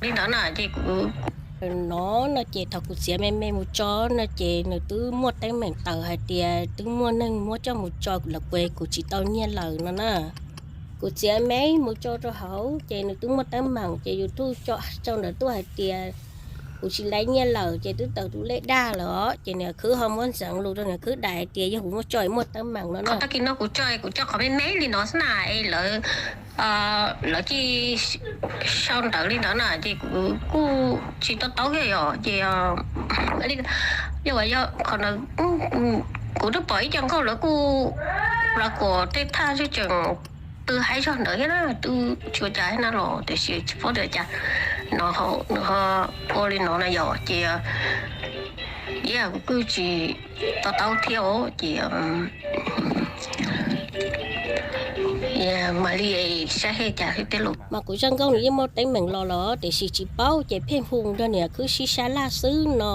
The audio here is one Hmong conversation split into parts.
Li ntawd na ces kuv no no ces thaum kuv txiav me me mus tso no ces nws twb muaj teeb meem tawm hais tias twb muaj neeg muab coj mus tso lawm, kuv kuv tsis tau nyiaj lawm no na. Kuv txiav me mus tso rau hauv ces nws twb muaj teeb meem ces YouTube tso ntawd tuaj hais tias kuv tsis laiv nyiaj lawm ces twb tawm tus lej dag lawm os. Ces niam khwb ho muab ntxeev lus rau niam khwb daim hais tias yog kuv muab tso es muaj teeb meem no na. Tag kis no kuv tso kuv coj qhov me me li no xwb na es lawv lawv cia sau ntawv li ntawd na ces kuv kuj tsis to taub thiab yom. Ces yog qhov ntawd kuv twb pom ib co nkauj lawv kuj los kuam tej thaj zej tseem twb hais zog ntawd thiab na, twb tsis ua cas thiab na los tiam sis tsis paub tias cas no nws ho ua li no na yom. Ces ib yam kuv kuj tsis to taub thiab os ces mam li saib thiab cas thiab tej lus. Mas kuv zaj nkauj nws yeej muaj teeb meem los los tiam sis tsis paub ces pheej hu nrog niam khwb sib sab laj xwb no.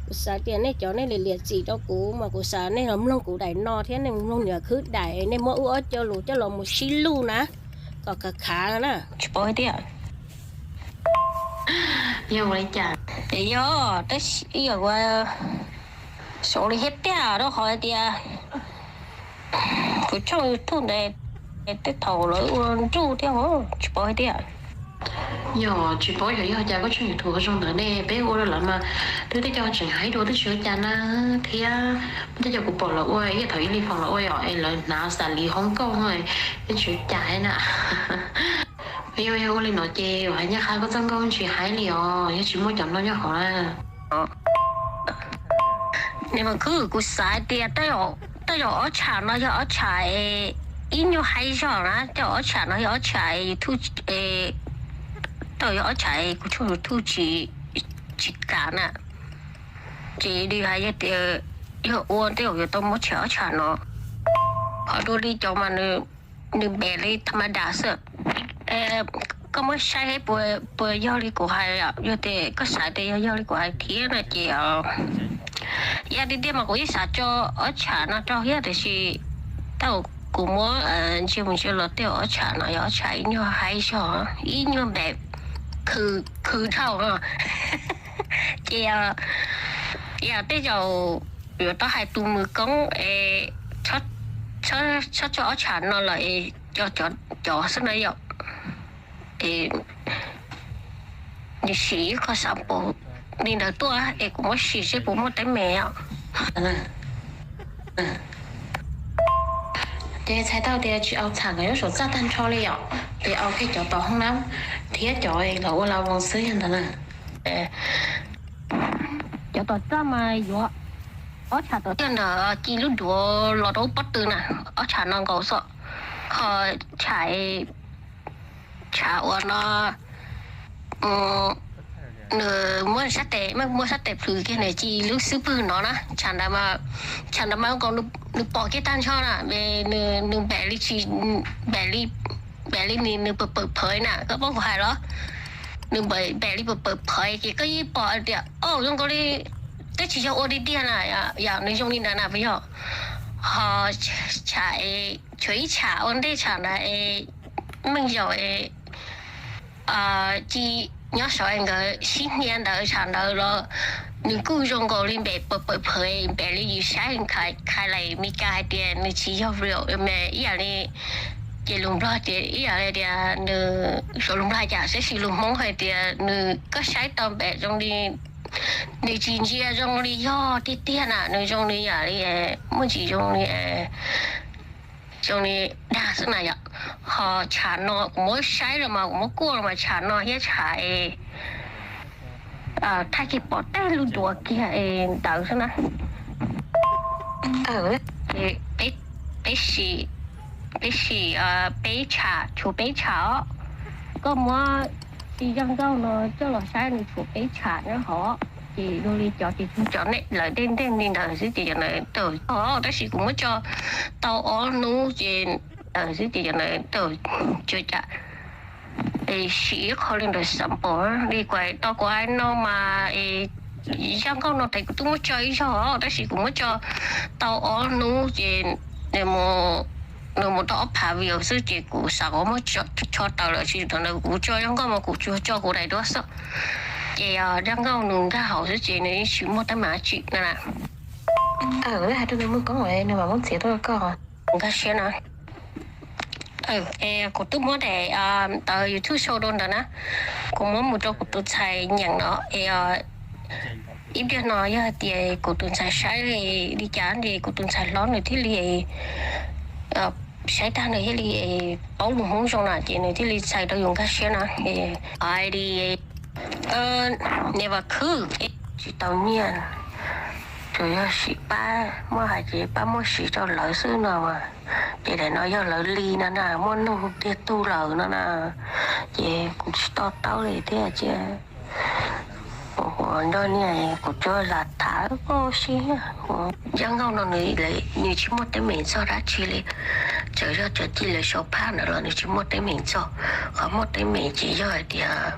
Kuv xav tias nej cov nej li liam txim rau kuv mas kuv xav nej los mloog kuv daim no thiab nej mloog niam khwb daim, nej muab wb ob co lus coj los mus sib luj na, kom khav khav no na. Tsis paub thiab. Yog ua li cas? Yog tab sis yog ua xyov li thiab tiag rau qhov tias kuv tshooj YouTube ntawd tej thaum lawv ua nruj thiab, tsis paub thiab. Yog tsis paub yog yog cas koj tshooj YouTube zoo ntawd ne, peb ua rau lawv mas twb tej co tseem hais dua twb tsis ua cas na, thiab muaj tej co kuv pom lawv ua ib yam thaum ib li fos lawv ua yom es lawv hnav xas li hoob kauj no, twb tsis ua cas na. Yog yog ua li no ces hais nyaj qha koj txoj nkauj tsis hais li os, yog tsis muaj cov no nyob hauv na. Niam khwb, kuv xav tias tej zaum ob tsham no yog ob tsham ib nyuag haib zog na, tej zaum ob tsham no yog ob tsham YouTube, tej zaum yog ob tsham kuv tshooj YouTube tsis kam na. Ces li hais yog tias yog ua tej zaum yuav tau muab tshem ob tsham no. Qhov dua li cov mas nws npem li tha ma das xwb. Koj muab saib puas yog li kuv hais, yog tias koj xav tias yog yog li kuv hais thiab no ces ib yam tiag tiag mas kuv yeej xav tso ob tsham no rau thiab tiam sis thaum kuv muab ntsia mus ntsia los tej zaum ob tsham no yog ob tsham ib nyuag haib zog, ib nyuag npem khw dhau no. Ces yog tej zaum yuav tau hais tus mus koob es txhob tso ob tsham no lawm es cov xwb na yom. Es nws siv ib qho xav npaum li ntawd tuaj es kuv muab siv seb puas muaj teeb meem os. Ces txhais tau tias tsis au tsham nkawd lub saum txaj tag nrho li yom, ces au kiag cov tom hoob nab thiab cov los ua la voos xwb yog ntawd na. Cov tom txaj mas yuav ob tsham tom txaj ntawd ci lub duav los rau pob tw na, ob tsham no nkaus xwb. Ho tsham, tsham uas no nws muab sab tes, muab sab tes plhws kiag nws ci lub xub pwg no na, tsham ntawd mas, tsham ntawd mas nkaus nws pom kiag tag nrho na, nws npem li tsis, npem li, npem li nws pawm pawm phawv na, koj paub kuv hais los? Nws npem li pawm pawm phawv ces koj yeej pom tias o zoo nkaus li twb tsis yog ua tiag tiag na, yam nws zoo li ntawd na puas yog? Ho tsham, tshuav ib tsham ua ntej tsham ntawd es meej yaum ci nyob saud nkawd sib hnia ntawd, tsham ntawd los nws kuj zoo nkaus li npem pawm pawm phawv, npem li yus saib Khalais Mes Kas hais tias nws tsis yog real me ib yam li, ces lus Nplog ces ib yam li tias nws, xyov lus Nplog cas tab sis lus Hmoob hais tias nws, koj saib tau npem zoo li nws tsis ntsia zoo li yog tiag tiag na, nws zoo li yam li muaj ntsis zoo li, zoo li dag xwb na yom. Ho tsham no kuv muab saib los mas kuv muab kuaj los mas tsham no thiab tsham es thaj kiag pom tej lub duav kiag es ntawd xwb na. Peb, peb sim, peb sim, peb tsham, tshuav peb tsham os. Koj muab tsis zaj nkauj no coj los saib nws tshuav peb tsham nyob hov. Ces zoo li cov ces cov nej lawv dej nteg li ntawd xwb ces cov ntawd tawm os, tab sis kuv muab tso tau ob hnub ces ntawd xwb ces cov ntawd tawm, tsis ua cas. Es siv ib qho li ntawd xav npaum li kuv tau kuv hais no mas, zaj nkauj no tes kuv twb muab tso ib zaug os, tab sis kuv muab tso tau ob hnub ces nws mus Nws mus tau ob phav view xwb ces kuv xav kom muab tso tawm lawm, tsis tau ntawd kuv tso zaj nkauj mas kuv tsuas tso kuv daim duab xwb. Ces zaj nkauj nws nkag hauv xwb ces nws yeej tsis muaj teeb meem dab tsi na. Hais rau nws muaj koob nws mam muab txiav tuaj rau koj. Nkag siab no. Kuv twb muab daim ntawv YouTube show rau ntawd na. Kuv muab mus rau kuv tus ntxhais nyeem no es ib pliag no yog hais tias kuv tus ntxhais saib li cas ces kuv tus ntxhais hlob nws thiaj li saib tag nws thiaj li paub lus Hmoob zoo na ces nws thiaj li txhais rau yus nkag siab no. Qhov ID Niam Vam Khwb, tsis tau nyiaj, tsuas yog siv pab muaj hais ces pab muab siv rau lawv xwb no. Ces daim no yog lawv li no na, muaj nug tiag tug lawm no na, ces kuv tsis to taub li thiab ces kuv nrog niam kuv tsuas lam tham koj si. Zaj nkauj no nws tsis muaj teeb meem txog dab tsi li, txawm yog cov ci lawv sau phaj ntawd los nws tsis muaj teeb meem txog. Qhov muaj teeb meem ces yog hais tias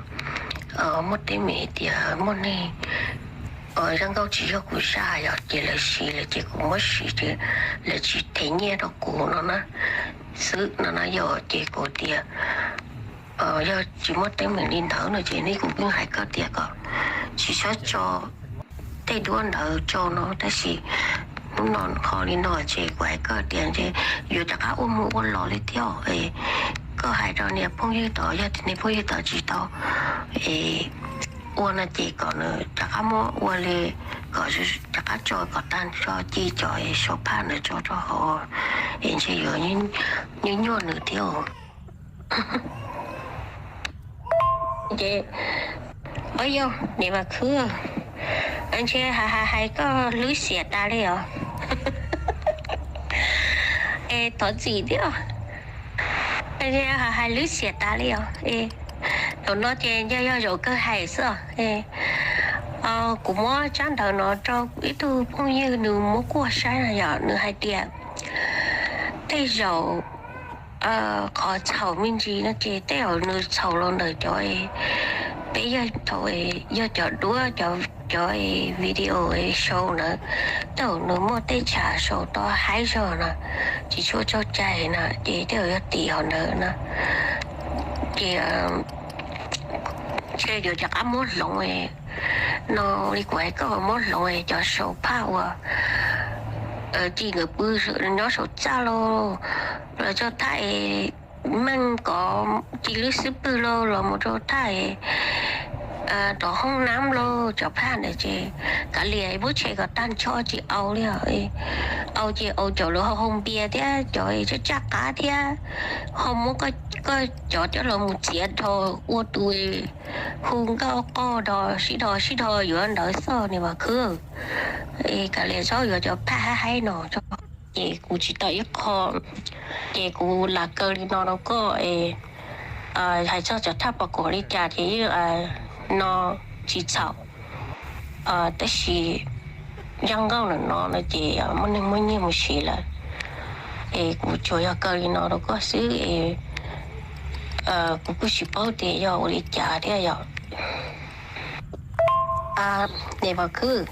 muaj teeb meem tias muaj neeg, zaj nkauj tsis yog kuv zaj yom, ces lawv siv lawm ces kuv muab siv ces lawv tsis them nyiaj rau kuv no na xwb no na yom. Ces kuv tias yog tsis muaj teeb meem li ntawd no ces nej kuv pheej hais koj tias kom tsis txhob tso tej duab ntawd tso no, tab sis hnub no qhov li no ces kuv hais koj tias ntshe yuav rov qab ua mus ua los li thiab. Koj hais rau niam phooj ywg tod, yog tias niam phooj ywg tod tsis tau ua no ces kom nws rov qab muab ua li, kom rov qab tso kom tag nrho ci cov sau phaj ntawd tso rau hauv es ntshe yuav nyuaj nyuaj nws thiab. Ces, o yog niam Vam Khwb, ntshe hais hais hais koj hlwb xiam tas li os. Es thov txim thiab, ntshe hais hais hlwb xiam tas li os. Zaum no ces ntshe yog zaum kawg hais xwb os. Kuv muab tsab ntawv no rau ib tug phooj ywg nws muab kuaj saib no yom, nws hais tias tej zaum qhov txhaum me ntsis no ces tej zaum nws txhaum los ntawm cov, peb yog thaum yog cov duab cov video sau ntawd, tej zaum nws muaj tej tsham sau tau haib zog no, tsis tshua txaus cai na ces tej zaum yog tim hauv ntawd na. Ces ntshe yuav rov qab muab hloov no li kuv hais koj muab hloov cov sau phaj uas ci nkawd pw nyob saum txaj lauj, los txog thaj es meej kov ci lwb xub pwg lauj, los mus rau thaj es rov hoob nab lauj, cov phaj ntawd ces kav liam muab tshem kom tag nrho tsis au li os. Au ces au cov lawv hau hau npias thiab cov tsaj tsaj qab thiab, ho muab koj cov coj los mus txiav rho ua tus hu nkauj qoj rho sib rho sib rho yuav ntawd xwb niam Vam Khwb. Es kav liam txhob yuav cov phaj haib haib no tso. Ces kuv tsis tau ib qho, ces kuv lam kaw li no rau koj es hais txog cov thaj pom kuv li cas ces yeej no tsis txhaum, tab sis zaj nkauj ntawm no no ces muaj neeg muab nyiag mus siv lawm. Es kuv tsuas yog kaw li no rau koj xwb es kuv kuj tsis paub tias yog ua li cas thiab yom. Niam Vam Khwb,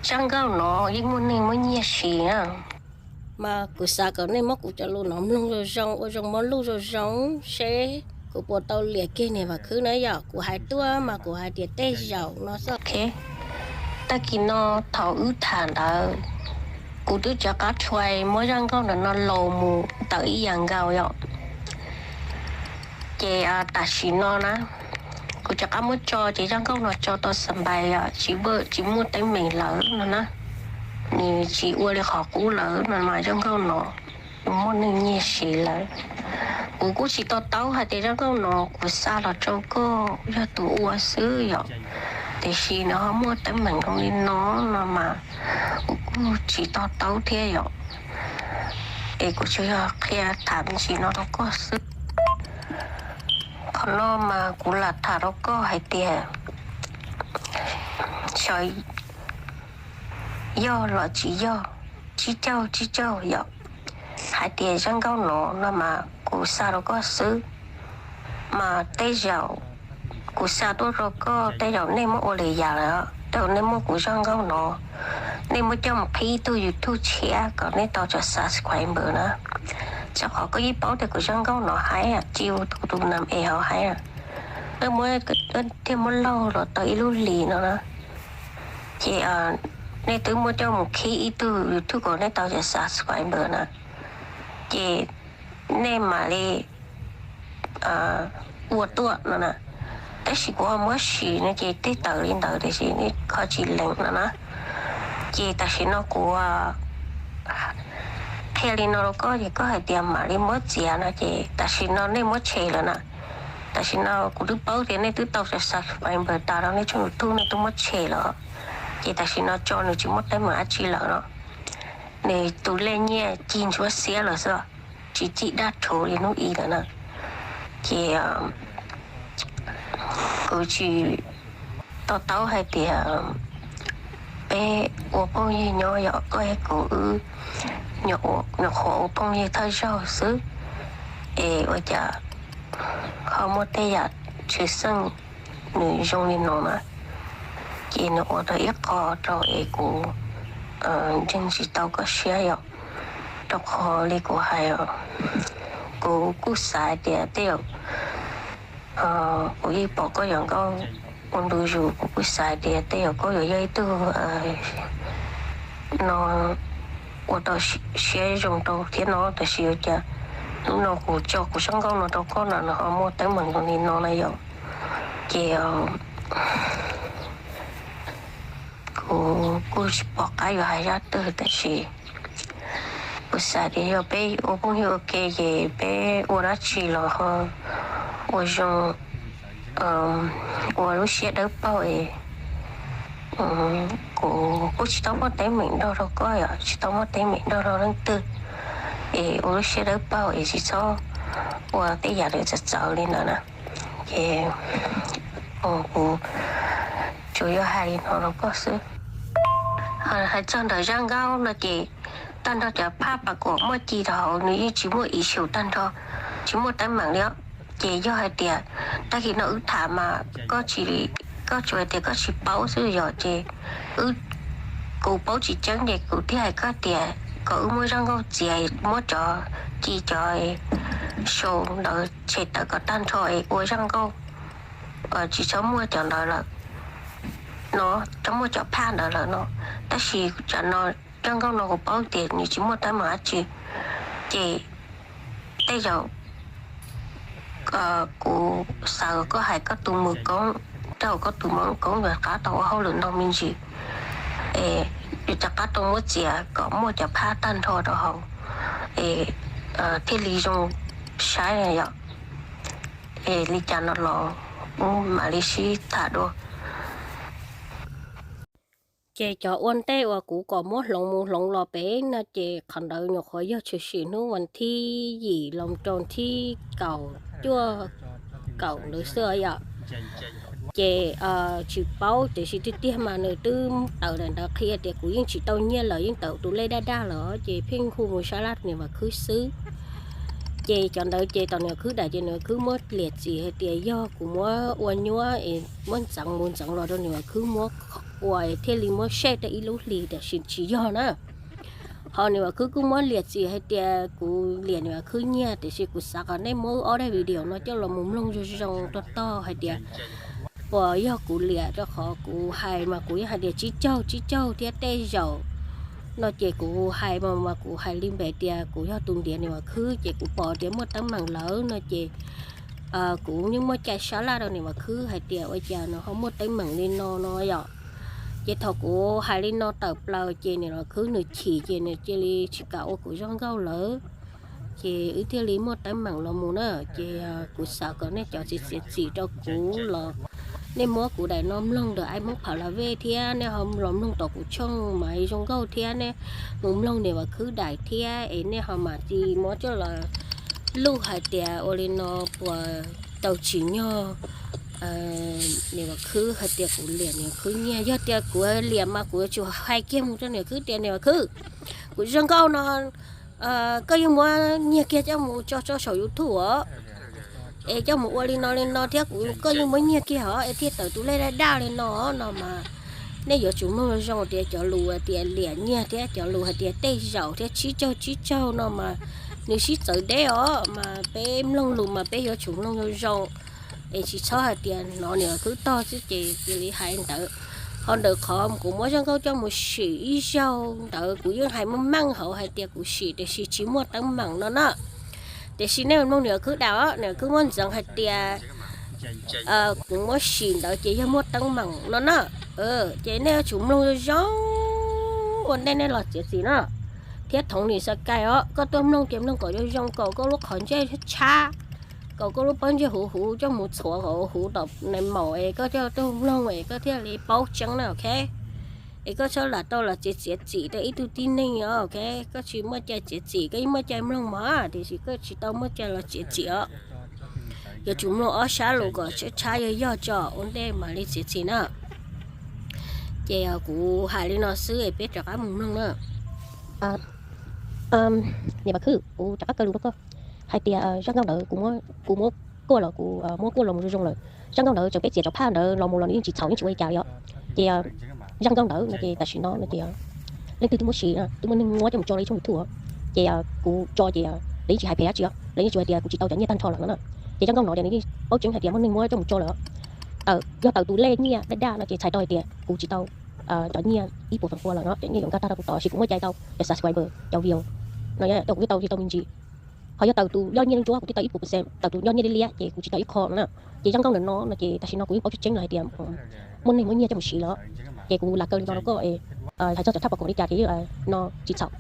zaj nkauj no yeej muaj neeg muab nyiag siv na. Mas kuv xav kom nej muab kuv cov lus no mloog zoo zoo, ua zoo muab luj zoo zoo seb kuv puas tau liam kiag niam Vam Khwb na yom. Kuv hais tuaj mas kuv hais tias tej zaum no xwb. Tag kis no thaum wb tham ntawd, kuv twb rov qab try muab zaj nkauj ntawm no load mus ntawm ib yam nkaus yom. Ces tam sim no na, kuv rov qab muab tso ces zaj nkauj no tso tau xa npais yom, tsis muaj teeb meem lawm no na. Nws tsis ua li qhov qub lawm no mas zaj nkauj no muaj neeg nyiag siv lawm. Kuv kuj tsis to taub hais tias zaj nkauj no kuv xa los rau koj yog tus ua xwb yom, tiam sis nws ho muaj teeb meem zoo li no no mas kuv kuj tsis to taub thiab yom. Es kuv tsuas yog qhia tham me ntsis no rau koj xwb. Qhov no mas kuv lam tham rau koj hais tias xyov yog los tsis yog, tsib caug tsib caug yom. Hais tias zaj nkauj no no mas kuv xa rau koj xwb, mas tej zaum kuv xa tuaj rau koj tej zaum nej muab ua li yam lawm, tej zaum nej muab kuv zaj nkauj no, nej muab coj mus qhib ib tug YouTube tshiab kom nej tau cov subscriber na. Rau qhov koj yeej paub tias kuv zaj nkauj no haib, tsis ua tus nam es ho haib, thiaj muab laug los tau ib lub hlis no na. Ces nej twb muab coj mus khib ib tug YouTube kom nej tau cov subscriber na, ces nej mam li ua tuaj no na. Tab sis kuv ho muab sim no ces tej tawm li ntawd tiam sis nej kho tsis lees no na. Ces tam sim no kuv qhia li no rau koj ces koj hais tias mam li muab txiav no ces tam sim no nej muab tshem lawm na. Tam sim no kuv twb paub tias nej twb tau subscriber tas rau nej tshooj YouTube, nej twb muab tshem lawm. Ces tam sim no tso nws tsis muaj teeb meem dab tsi lawm no. Nws tus lej nyiaj ci ntsuab xiab lawm xwb, tsis cim dab rhuv li hnub i lawm na. Ces kuv tsis to taub hais tias peb ua phooj ywg nyob, yog koj thiab kuv wb nyuam qhuav ua phooj ywg thawj zaug xwb, es ua cas ho muaj tej yam tshwj xeeb nws zoo li no na. Ces nws ua tau ib qho rau es kuv ntseeg tsis tau koj siab yom. Rau qhov li kuv hais, kuv kuj xav tias tej zaum kuv yeej pom koj zaj nkauj ua ntu zus, kuv kuj xav tias tej zaum koj yuav yog ib tug no ua tau siab zoo rau thiab no, tab sis ua cas hnub no kuv tso kuv zaj nkauj no rau koj no nws ho muaj teeb meem li no na yom. Ces kuv kuj tsis pom qab yuav hais zaj twg tab sis kuv xav tias yog peb ua phooj ywg ua ke ces peb ua dab tsi los ho ua zoo, ua lub siab dawb paug es kuv kuj tsis tau muaj teeb meem nrog rau koj yom, tsis tau muaj teeb meem nrog rau leej twg, es ua lub siab dawb paug es tsis txhob ua tej yam li txawv txawv li ntawd na. Ces kuv tsuas yog hais li no rau koj xwb. Hais txog ntawm zaj nkauj no ces tag nrho cov phaj pas kuam muaj ci rau hauv nws yeej tsis muaj issue tag nrho, tsis muaj teeb meem li os. Ces yog hais tias tag kis no wb tham mas koj tsis, koj tsuas hais tias koj tsis paub xwb yom, ces wb, kuv paub tsis tseeb ces kuv thiaj hais koj tias kom wb muab zaj nkauj txiav, muab cov ci cov show ntawd tshem tawm kom tag nrho es ua zaj nkauj tsis txhob muaj cov ntawd lawm no, txhob muaj cov phaj ntawd lawm no. Tab sis tam no zaj nkauj no kuv paub tias nws tsis muaj teeb meem dab tsi, ces tej zaum kuv xav kom koj hais koj tus mus koob, tej zaum koj tus mus koob yuav qab tau ua hauj lwm ntau me ntsis, es yuav rov qab tau muab txiav kom muaj cov phaj tag nrho rau hauv, es thiaj li zoo saib yom. Es li cas no los wb mam li sib tham dua. Ces cov ua ntej uas kuv kom muab hloov mus hloov los pem no ces qhov ntawd nyuam qhuav yog tshwm sim hnub vas thib yim los rau thib kaum cuaj, kaum ntawd xwb yom. Ces tsis paub tiam sis tiag tiag mas nws twb tawm daim ntawd qhia tias kuv yeej tsis tau nyiaj lawm, yeej tawm tus lej daj daj lawm ces pheej hu mus sab laj niam Vam Khwb xwb. Ces cov ntawd ces tom niam Vam Khwb daim ces niam Vam Khwb muab liam txim hais tias yog kuv muab ua nyuab es muab ntxeev mus ntxeev los rau niam Vam Khwb muab ua thiaj li muab sej tau ib lub hlis tiam sis tsis yog na. Ho niam Vam Khwb kuj muab liam txim hais tias kuv liam niam Vam Khwb nyiaj tiam sis kuv xav kom nej muab wb ob daim video no coj los mus mloog zoo zoo tog tog hais tias puas yog kuv liam, rau qhov kuv hais mas kuv yeej hais tias tsib caug tsib caug thiab tej zaum no ces kuv hais mas mas kuv hais li npe tias kuv yog tus ntiav niam Vam Khwb ces kuv pom tias muaj teeb meem lawm no ces kuv yeej muaj cai sab laj rau niam Vam Khwb hais tias ua cas nws ho muaj teeb meem li no no yom. Ces thaum kuv hais li no tawm plaws ces niam Vam Khwb nws chim ces nws cia li tsis kam ua kuv zaj nkauj lawm. Ces wb thiaj li muaj teeb meem los mus na. Ces kuv xav kom nej cov txiav txim rau kuv los nej muab kuv daim no mloog ntawm Aib Hmoob Phav La Vej thiab nej ho los mloog tom kuv tshooj Maiv Zoo Nkauj thiab nej mus mloog niam Vam Khwb daim thiab es nej ho mam li muab coj los luj hais tias ua li no puas tau tsim nyog niam Vam Khwb hais tias kuv liam niam Vam Khwb nyiaj. Yog tias kuv liam mas kuv yuav tsum hais kiag mus rau niam Vam Khwb tias niam Vam Khwb, kuv zaj nkauj no koj yeej muab nyiag kiag coj mus tso tso saum YouTube os, es coj mus ua li no li no thiab kuv, koj yeej muab nyiag kiag os es thiaj tawm tus lej daj daj li no no mas nej yuav tsum mloog zoo tias cov lus hais tias liam nyiaj thiab cov lus hais tias tej zaum thiab tsib caug tsib caug no mas nws sib txawv deb os, mas peb mloog lus mas peb yuav tsum mloog zoo zoo, es tsis txhob hais tias hnov niam khwb tog xwb ces cia li hais ntawd. Ho ntawm qhov kuv muab zaj nkauj coj mus sim ib zaug ntawd kuv yeej hais meej meej hauv hais tias kuv sim tiam sis tsis muaj teeb meem no na. Tiam sis nej mloog niam khwb dam os, niam khwb muab ntxeev hais tias kuv muab sim ntawd ces yog muaj teeb meem no na. Ces nej yuav tsum mloog zoo zoo ua ntej nej los txiav txim na. Thiab thoov nim xa kais os, koj tuaj mloog ces mloog kom zoo zoo, kom koj lub qhov ntsej tshab, kom koj lub pob ntseg huv huv coj mus txhuav kom huv tom nais maum es koj coj tuaj mloog es koj thiaj li paub tseeb na, ok. Es koj txhob lam tau los txiav txiav txim rau ib tug tib neeg os, ok. Koj tsis muaj cai txiav txim, koj yeej muaj cai mloog mog, tiam sis koj tsis tau muaj cai los txiav txim os. Yuav tsum mloog ob sab lus kom tshab tshab yog yog tso ua ntej mam li txiav txim na. Ces kuv hais li no xwb es peb rov qab mus mloog na. Niam Vam Khwb, kuv rov qab kaw lus rau koj hais tias zaj nkauj ntawd kuv muab kuaj los, kuv muab kuaj los mus zoo zoo lawm. Zaj nkauj ntawd tseem peb txiav cov phaj ntawd los mus los nws yeej tsis txhaum yeej tsis ua li cas li os. Ces zaj nkauj ntawd no ces tam sim no no ces leej twg twb muab sim, twb muaj neeg muab coj mus tso rau ib tshooj YouTube, ces kuv tso ces lawv yeej tsis hais phem dab tsi os, lawv yeej tsuas hais tias kuv tsis tau cov nyiaj tag nrho lawm no na. Ces zaj nkauj no ces nws yeej paub tseeb hais tias muaj neeg muab coj mus tso lawm. Yog tawm tus lej nyiaj daj daj no ces txhais tau hais tias kuv tsis tau cov nyiaj ib puas feem pua lawm no, cov nyiaj yuav nkag tag rau kuv tom, tiam sis kuv muaj cai tau cov subscriber, cov view no, kuv yeej tau, yeej tau me ntsis. Ho yog tawm tus yoj nyiaj ntsuab kuv twb tau ib puas percent, tawm tus yoj nyiaj liab liab ces kuv tsis tau ib qho no na. Ces zaj nkauj ntawm no no ces tam sim no kuv yeej paub tseeb tseeb lawm hais tias muaj neeg muab nyiaj coj mus siv lawm. Ces kuv lam kaw li no rau koj es hais txog cov thaj pom kom li cas ces no tsis txhaum,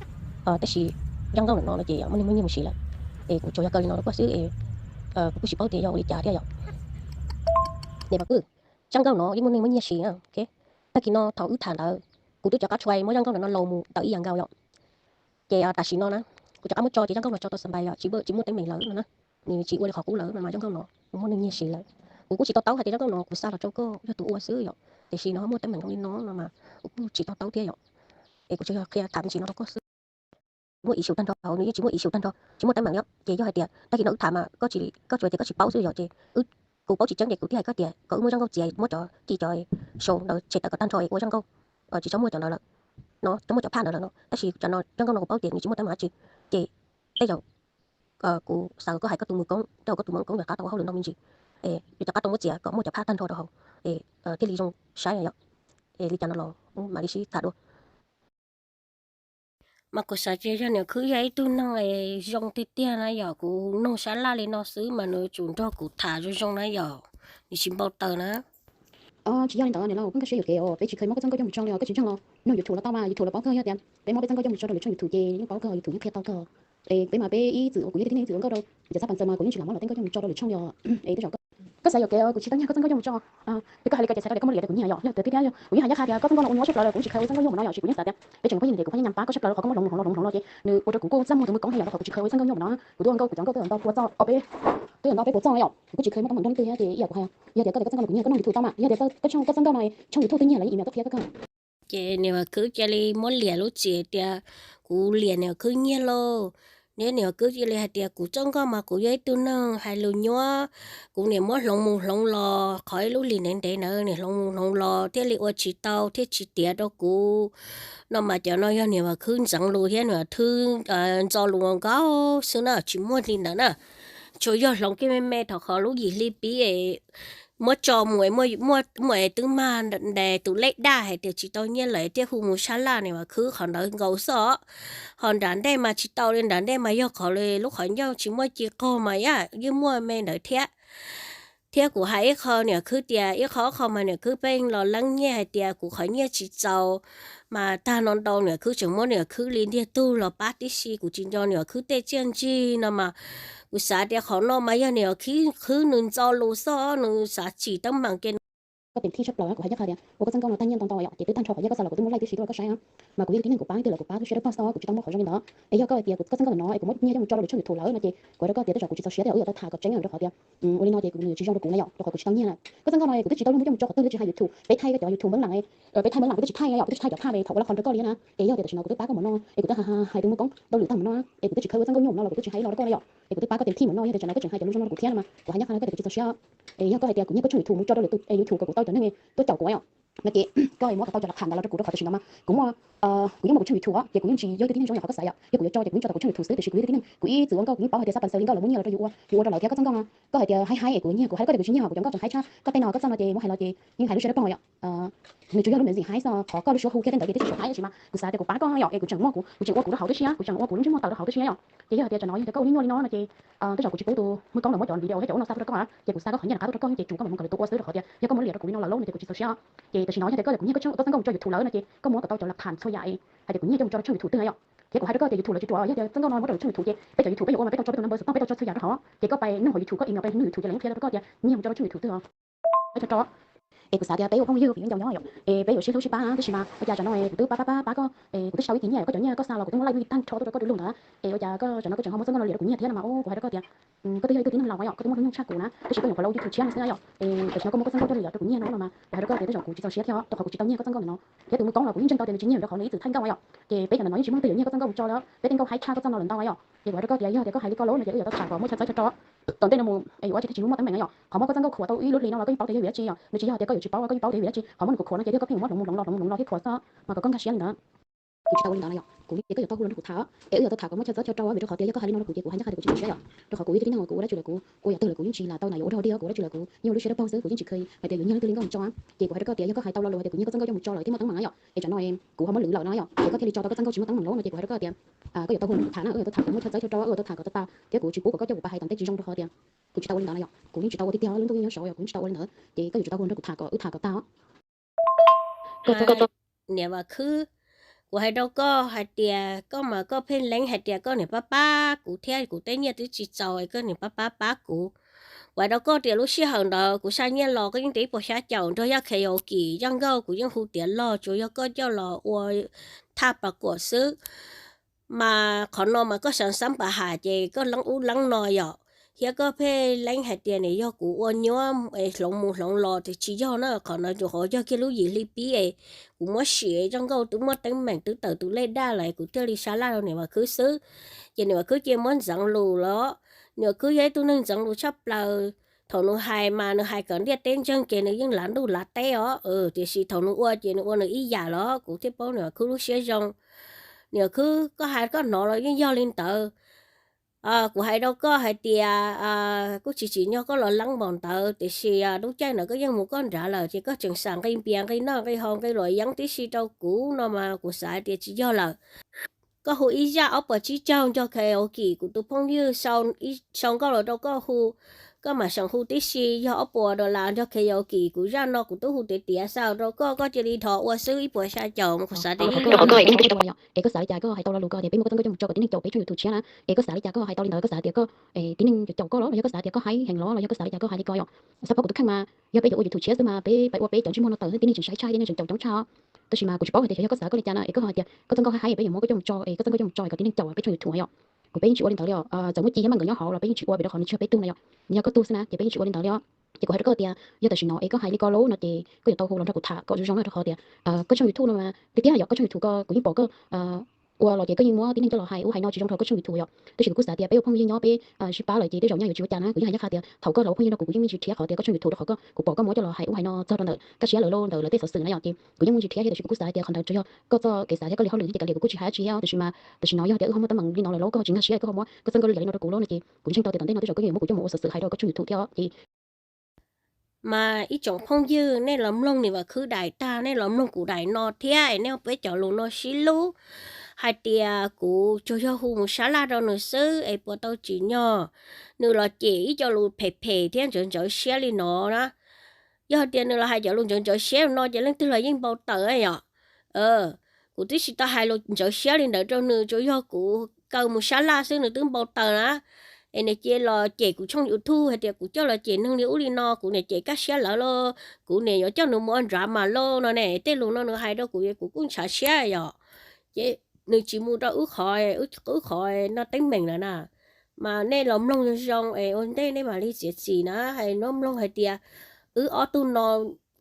tab sis zaj nkauj ntawm no no ces muaj neeg muab nyiaj mus siv lawm. Es kuv tsuas yog kaw li no rau koj xwb es kuv kuj tsis paub tias yog ua li cas thiab yom. Niam Vam Khwb, zaj nkauj no yeej muaj neeg muab nyiaj siv. Tag kis no thaum wb tham ntawd, kuv twb rov qab tshua muab zaj nkauj ntawm no load mus tawm ib yam nkaus yom. Ces tam sim no na, kuv rov qab muab tso ces zaj nkauj no tso tau xa npais yom, tsis, tsis muaj teeb meem lawm no na. Nws tsis ua li qhov qub lawm no mas zaj nkauj no muaj neeg nyiag siv lawm. Kuv kuj tsis to taub hais tias zaj nkauj no kuv xa los rau koj yog tus ua xwb yom, tiam sis no muaj teeb meem zoo li no no mas kuv kuj tsis to taub thiab yom. Es kuv tsuas yog qhia tham me ntsis no rau koj xwb. Muaj issue tag nrho hauv, nws yeej tsis muaj issue tag nrho, tsis muaj teeb meem li. Ces yog hais tias tag kis no wb tham mas koj tsis, koj tsuas tias koj tsis paub xwb yom, ces kuv paub tsis tseeb ces kuv thiaj hais koj tias kom wb muab zaj nkauj txiav, muab cov ci cov show ntawd tshem tawm kom tag nrho es ua zaj nkauj tsis txhob muaj cov ntawd lawm no, txhob muaj cov phaj ntawd lawm no. Tab sis cov no zaj nkauj no kuv paub tias nws tsis muaj teeb meem dab tsi, ces tej zaum kuv xav kom koj hais koj tus mus koob, tej zaum koj tus mus koob yuav rov qab tau ua hauj lwm ntau me ntsis, es yuav rov qab tau muab txiav kom muaj cov phaj tag nrho rau hauv, es thiaj li zoo saib yom. Es li cas no los mam li sib tham dua. Mas kuv xav tias yog niam khwb yog ib tug neeg zoo tiag tiag na yom, kuv noog sab laj li no xwb mas nws yuav tsum nrog kuv tham zoo zoo na yom, nws tsis npau taws na. Tsis yog li ntawd niam laus, koj nkag siab yuam kev os, peb tsis kheev muab koj txoj nkauj coj mus tso li os, koj tsis ntseeg los nyob YouTube los tau mas YouTube los paub kawg, yog tias peb muab peb txoj nkauj coj mus tso rau lwm tshooj YouTube ces yeej paub kawg, YouTube yeej qhia tau kawg. Es peb mas peb ib txwm uas kuv yog ib tug tib neeg ib txwm ua nkauj rau cov xab pas ntxaws mas kuv yeej tsis lam muab luag tej nkauj coj mus tso rau lwm tshooj li os. Peb zaum kawg, koj xav yuam kev os, kuv tsis tau nyiag koj txoj nkauj coj mus tso. Koj hais li ko ces txhais tau tias koj muaj liam rau kuv nyiag yom, yog tias tiag thiab kuv yeej hais ncaj qha tias koj txoj nkauj no ua nyuaj siab plaws lawm, kuv yeej tsis kheev ua txoj nkauj nyuaj mus no yom, tiam sis kuv yeej xav tias peb tseem muaj phooj ywg no ces kuv pheej nyiam npab koj sab plaws los qhov koj muab hloov mus hloov los hloov los ces nws ua rau kuv kuj txaj muag tus mus koob thiab yom, rau qhov kuv tsis kheev ua txoj nkauj nyuaj mus no. Kuv tuaj ua nkauj kuv cov nkauj twb ntau pua txoj os peb, twb ntau peb puas txoj yom, kuv kuj tsis kheev muab koj mus nrog leej twg thiab ces ib yam kuv hais, yog tias koj tias koj txoj nkauj no kuv nyiag, koj noog YouTube tau mas, yog tias koj tshooj, koj txoj nkauj no tshooj YouTube twb nyiag lawm yeej email tuaj qhia koj kawg. Ces niam khwb cia li muab liam lub txim tias kuv liam niam khwb nyiag lauj. Niam, niam khwb cia li hais tias kuv txoj nkauj mas kuv yog ib tug neeg hais lus nyuab, kuv niam muab hloov mus hloov los, qhov ib lub lis ntev ntev ntawd niam hloov mus hloov los thiaj li ua tsis tau thiaj tsis tiav rau kuv no mas cov no yog niam khwb ntxeev lus thiab niam khwb ntxo lus nkaus xwb na, tsis muaj li ntawd na. Tsuas yog hloov kiag me me thaum qhov lub yim hli pib muab tso mus, muaj es twb mag ntes tus lej daj hais tias tsis tau nyiaj lawm thiaj hu mus sab laj niam khwb qhov ntawd nkaus xwb os. Ho nram ntej mas tsis tau li, nram ntej mas yog qhov lub qhov ncauj tsis muaj ci qog mas yaj yeej muaj me ntawd thiab. Thiab kuv hais ib qho niam khwb tias ib qho ob qho mas niam khwb pheej los leeb nyiaj hais tias kuv qhov nyiaj tsis txaus, mas tag no ntau niam khwb tseem muab niam khwb li ntiag tug los pab tib si, kuv tsis nco niam khwb tej txiaj ntsig no mas kuv xav tias qhov no mas yog niam khwb nws ntxo lus xwb, nws xav tsim teeb meem ke. Koj tes thij tshaj plaws, kuv hais ncaj qha tias ua koj txoj nkauj no tag nyiaj ntau ntau yom, ces twb tag nrho qhov yog koj xa los kuv twb muab laij tib si tuaj rau koj saib na. Mas kuv yog ib tug tib neeg kuv pab twg los kuv pab, kuv share post kuv tsis tau muab qhov zoo li ntawd. Es yog koj hais tias kuv txoj nkauj ntawm no es kuv muab nyiag coj mus tso rau lwm tshooj YouTube lawm no ces kuv hais rau koj tias tej zaum kuv tsis txaus siab thiab kuv yuav tau tham kom tseeb rau qhov tias ua li no ces kuv nws tsis zoo rau kuv na yom, rau qhov kuv tsis tau nyiag lawm. Koj txoj nkauj no es kuv twb tsis tau luag muab coj mus tso qhov twg, twb tsis hais YouTube, peb thaij cov YouTube npeb lawm, peb thaij npeb lawm kuv twb tsis thaij yom, kuv twb tsis thaij cov phaj thaum ua lab qhov rau koj li na. Es yog tias tam sim no kuv twb pab koj mus no es kuv twb hais hais tus mus koob rau lwm tag mus no es kuv twb tsis kheev ua txoj nkauj nyuaj mus no los kuv twb tsis hais los rau koj li yom. Es kuv twb pab koj tes thij mus no, yog tias tam sim no koj tseem hais cov lus zoo no rau kuv thiab no mas kuv hais ncaj qha no koj tias kuv tsis txaus siab. Es yog koj hais tias kuv nyiag koj tshooj YouTube mus tso rau lwm tus YouTube kom kuv tau cov neeg tuaj caum kuv yom, No ces koj muab kom tau cov lab tham ntawd los rau kuv, rau qhov tam sim no mas kuv muaj, kuv yeej muaj kuv tshooj YouTube ces kuv yeej tsis yog ib tug tib neeg zoo li qhov koj xav yom. Yog kuv yuav tso ces kuv yeej tso tau kuv tshooj YouTube xwb, tiam sis kuv yog ib tug tib neeg kuv ib txwm ua nkauj kuv yeej paub hais tias xab pas xaws li nkauj los muaj nyiaj los rau yus ua, yus ua rau lawv thiab koj txoj nkauj no. Koj hais tias haib haib es kuv nyiag, kuv hais rau koj tias kuv tsis nyiag, kuv cov nkauj tseem haib tshaj koj tej no koj txoj no ces muab hais los ces yeej hais lub siab dawb paug yom. Nws tsuas yog lub ntawd ntxim haib xwb, qhov koj lub suab hu kiag tej ntawd ces twb tsis haib, tab sis mas kuv xav tias kuv pab koj yom, es kuv tseem muaj kuv, kuv tseem ua kuv lub hauv tib si, kuv tseem ua kuv lub ntsej muag tawm rau hauv tib si yom. Ces yog hais tias tsam no yog tias koj ua nyuaj li no no ces tej zaum kuv tsis pub tus muaj koob los muab cov video thiab cov ua no xa rau koj, ces kuv xa koj qhov nyiaj rov qab rau koj ces tsum koj mam mus nkaus lawv tus ua xwb, rau qhov tias yog koj muab liam rau kuv li no lawm lauj no ces kuv tsis txaus siab. Ces tam sim no yog tias koj tias kuv nyiag koj txoj nkauj mus tso YouTube lawm no ces koj muab kom tau cov lab tham txhua yam hais tias kuv nyiag coj mus tso rau tshooj YouTube twg yom. Thiab kuv hais rau koj tias YouTube lawv tsis ruam, yog tias txoj nkauj no muab rau lawv tshooj YouTube ces peb cov YouTube peb yuav ua mas peb tau tso peb tus number xov tooj, peb tau tso txhua yam rau hauv, ces koj pais nug hauv YouTube, koj email nug YouTube ces lawv yeej qhia rau koj tias nyiag mus tso rau tshooj YouTube twg os. Tso rau. Es kuv xav tias peb ua phooj ywg kuv yeej nco nyob yom, es peb yuav sib hlub sib pab, tab sis mas ua cas tsam no kuv twb pab pab pab pab koj, kuv twb sau ib tis nyiaj koj cov nyiaj koj xa los kuv twb muab laij vij tag nrho tuaj rau koj du lug ntawd, es ua cas koj tsam no koj tseem ho muab txoj nkauj no liam rau kuv nyiag thiab no mas, kuv hais rau koj tias koj twb yog ib tug tib neeg laus yom, koj twb muaj hnub nyoog tshaj kuv na, tab sis koj nyuam qhuav los ua YouTube tshiab no xwb yom. Es tam sim no koj muab koj txoj nkauj coj los liam rau kuv nyiag no no mas kuv hais rau koj tias tej zaum kuv tsis txaus siab thiab, rau qhov kuv tsis tau nyiag koj txoj nkauj ntawm no. Thiab tus muaj koob los kuv yeej ntseeg tau tias nws tsis nyiag rau qhov nws ib txwm thaij nkauj yom. Ces peb cov ntawm no yeej tsis muaj leej twg yuav nyiag koj txoj nkauj mus tso li, peb tej nkauj haib tshaj koj txoj no lawm ntau yom. Ces kuv hais rau koj tias yog tias koj hais li koj lub no ces wb yuav tau tham kom muaj chaw txawb chaw rau. Tom ntej no mus es yuav ua tsis tau tsis muaj teeb meem no yom, qhov muab koj txoj nkauj khuam tau ib lub hli no los koj yeej paub tias yog vim dab tsi yom, nws tsis yog tias koj yuav tsis paub, koj yeej paub tias yog vim dab tsi, qhov muab nws khuam khuam no ces yog koj pheej mus muab hloov mus hloov los hloov mus hloov los thiab khuam xwb, mas kom koj nkag siab li ntawd. Kuv li ces koj yuav tau hu los nrog kuv tham, es wb yuav tau tham kom muaj chaw txawb chaw rau, vim rau qhov tias yog koj hais li no rau kuv ces kuv hais ncaj qha tias kuv tsis txaus siab yom. Rau qhov kuv yog ib tug tib neeg uas kuv ua dab tsi los kuv ua yam twg los kuv yeej tsis lam tau na yuav ua rau diag, kuv ua dab tsi los kuv yeej ua lub siab dawb paug xwb, kuv yeej tsis kheev hais tias yuav nyiag leej twg li nkauj mus tso. Ces kuv hais rau koj tias yog koj hais tau lo lus hais tias kuv nyiag koj txoj nkauj coj mus tso lawm thiaj muaj teeb meem no yom, es tsam no kuv ho muab lwm lawm no yom, es koj thiaj li tso tau koj txoj nkauj tsis muaj teeb meem lauj no ces kuv hais rau koj tias koj yuav tau hu los tham na, wb yuav tau tham kom muaj chaw txawb chaw rau, wb yuav tau tham kom tau tau, thiab kuv tsis pub kom koj coj kuv pab hais tom ntej tsis zoo rau qhov tias kuv tsis tau ua li ntawd na yom, kuv yeej tsis tau ua tiag tiag, lub ntuj yeej nyob saud yom, kuv yeej tsis tau ua li ntawd, ces koj yuav tsum tau hu nrog kuv tham kom wb tham kom tag os. Niam Vam Khwb, kuv hais rau koj hais tias koj mas koj pheej lees hais tias koj niam pab pab kuv thiab kuv tej nyiaj twb tsis txaus es koj niam pab pab pab kuv. Kuv hais rau koj tias lub sij hawm ntawd kuv xa nyiaj los koj yeej tias ib puas xya caum nrog Yaj Kheos Kim, Yaj Nkauj kuv yeej hu tiav log, tsuas yog koj coj los ua thaj pas kuam xwb. Mas qhov no mas koj xav xab pas has ces koj leeb ub leeb no yom, thiab koj pheej lees hais tias nim yog kuv ua nyuab es hloov mus hloov los tias tsis yog na, qhov no rau qhov yog kiag lub yim hli pib es kuv muab sim Yaj Nkauj twb muaj teeb meem twb tawm tus lej daj lawm kuv thiaj li sab laj rau niam Vam Khwb xwb. Ces niam Vam Khwb cia muab ntxeev lus los, niam Vam Khwb yog ib tug neeg ntxeev lus tshaj plaws. Thaum nws hais mas nws hais kom ntiaj teb ntseeg ces nws yeej lav ntuj lav teb os, tiam sis thaum nws ua ces nws ua nws ib yam los kuv thiaj paub niam Vam Khwb lub siab zoo. Niam Vam Khwb, koj hais koj hnov los yeej yog li ntawd. Kuv hais rau koj hais tias kuj tsis tsim nyog koj los lees npaum ntawd, tiam sis lub caij ntawd koj yeej mus koj nrad lawm ces koj tseem xam nqi npias nqi noj nqi haus nqi luam yeeb tib si rau kuv no mas kuv xav hais tias tsis yog lawm. Koj hu ib zaj ob puas tsib caug nrog Kheos Kim, kuv tus phooj ywg sau nkauj los rau koj hu, koj mam seem hu tib si, yog ob puas dollar nrog Kheos Kim, kuv zaj no kuv twb hu tiav tiav xa rau koj, koj cia li dhos ua xwb ib puas xya caum, kuv xav tias yeej yog. Es koj xav li cas koj hais tau lo lus koj tias peb muab koj txoj nkauj coj mus tso kom tib neeg caum peb tshooj YouTube tshiab na, es koj xav li cas koj hais tau li ntawd, koj xav tias koj tib neeg caum koj los los yog koj xav tias koj haib heev los los yog koj xav li cas koj hais li ko yom. Xav paub kuv tus kheej mas yog peb yuav ua YouTube tshiab xwb mas peb pais ua peb cov ntsej muag no tawm tib neeg tseem saib tshaj thiab neeg tseem caum coob tshaj os. Tab sis mas kuv tsis paub hais tias xyov yog koj xav koj li cas na, es koj hais tias koj txoj nkauj haib haib es peb yuav muab koj coj mus tso, es koj txoj nkauj coj mus tso kom tib neeg caum peb tshooj YouTube yom. Kuv peb yeej tsis ua li ntawd li os, txawm muaj ci thiab muaj nkawd nyob hauv los peb yeej tsis ua vim rau qhov nws tsis yog peb tug na yom, nws yog koj tug xwb na ces peb yeej tsis ua li ntawd li os. Ces kuv hais rau koj tias yog tam sim no es koj hais li ko lauj no ces koj yuav tau hu los nrog kuv tham kom zoo zoo na, rau qhov tias koj tshooj YouTube no mas tiag tiag yom, koj tshooj YouTube ko kuv yeej pom koj ua los ces koj yeej muab tib neeg coj los hais ub hais no tsis zoo rau koj tshooj YouTube yom. Tab sis kuv kuj xav tias peb ua phooj ywg nyob peb sib pab lawm ces tej zaum nyaj yuav tsis ua cas na, kuv yeej hais ncaj qha tias thaum koj los ua phooj ywg no kuv kuv yeej muaj ntsis rhiab qhov tias koj tshooj YouTube rau qhov koj, kuv pom koj muab coj los hais ub hais no txog rau ntawm Kab Siab lawv lauj ntawm lawv tej xov xwm na yom, ces kuv yeej muaj ntsis rhiab thiab, tab sis kuv kuj xav hais tias qhov ntawd tsuas yog koj txoj kev xav thiab koj li hauj lwm thiab ces kav liam kuv kuj tsis hais dab tsi thiab, tab sis mas tam sim no yog tias wb ho muaj teeb meem li no lawm lauj, koj ho tsis nkag siab koj ho muab koj txoj nkauj liam li no rau kuv lauj no ces kuv ntseeg tau tias tom ntej no tej zaum koj yeej yuav muab kuv coj mus ua xov xwm hais rau koj tshooj YouTube thiab ces Mas ib tsoom phooj ywg, nej los mloog niam Vam Khwb daim tag, nej los mloog kuv daim no thiab es nej peb cov lus no sib hlub hais tias kuv tsuas yog hu mus sab laj rau nws xwb es puas tau tsim nyog. Nws los cem ib co lus phem phem thiab ntxhawv ntxhawv siab li no na. Yog tias nws los hais cov lus ntxhawv ntxhawv siab no ces leej twg los yeej npau taws yom. Kuv twb tsis tau hais lus ntxhawv siab li ntawd rau nws, tsuas yog kuv kaw mus sab laj xwb nws twb npau taws na. Es nws cia los cem kuv tshooj YouTube hais tias kuv coj los cem neeg li ub li no, kuv niam cem Kab Siab lawv lauj, kuv niam yuav coj nws mus ua nrad mas lauj no ne. Tej lus no nws hais rau kuv, kuv kuj ntshav siab yom. Ces nws tsis mus rau wb qhov, wb qhov no teeb meem lawm na. Mas nej los mloog zoo zoo es ua ntej nej mam li txiav txim na, hais no mloog hais tias wb ob tug no,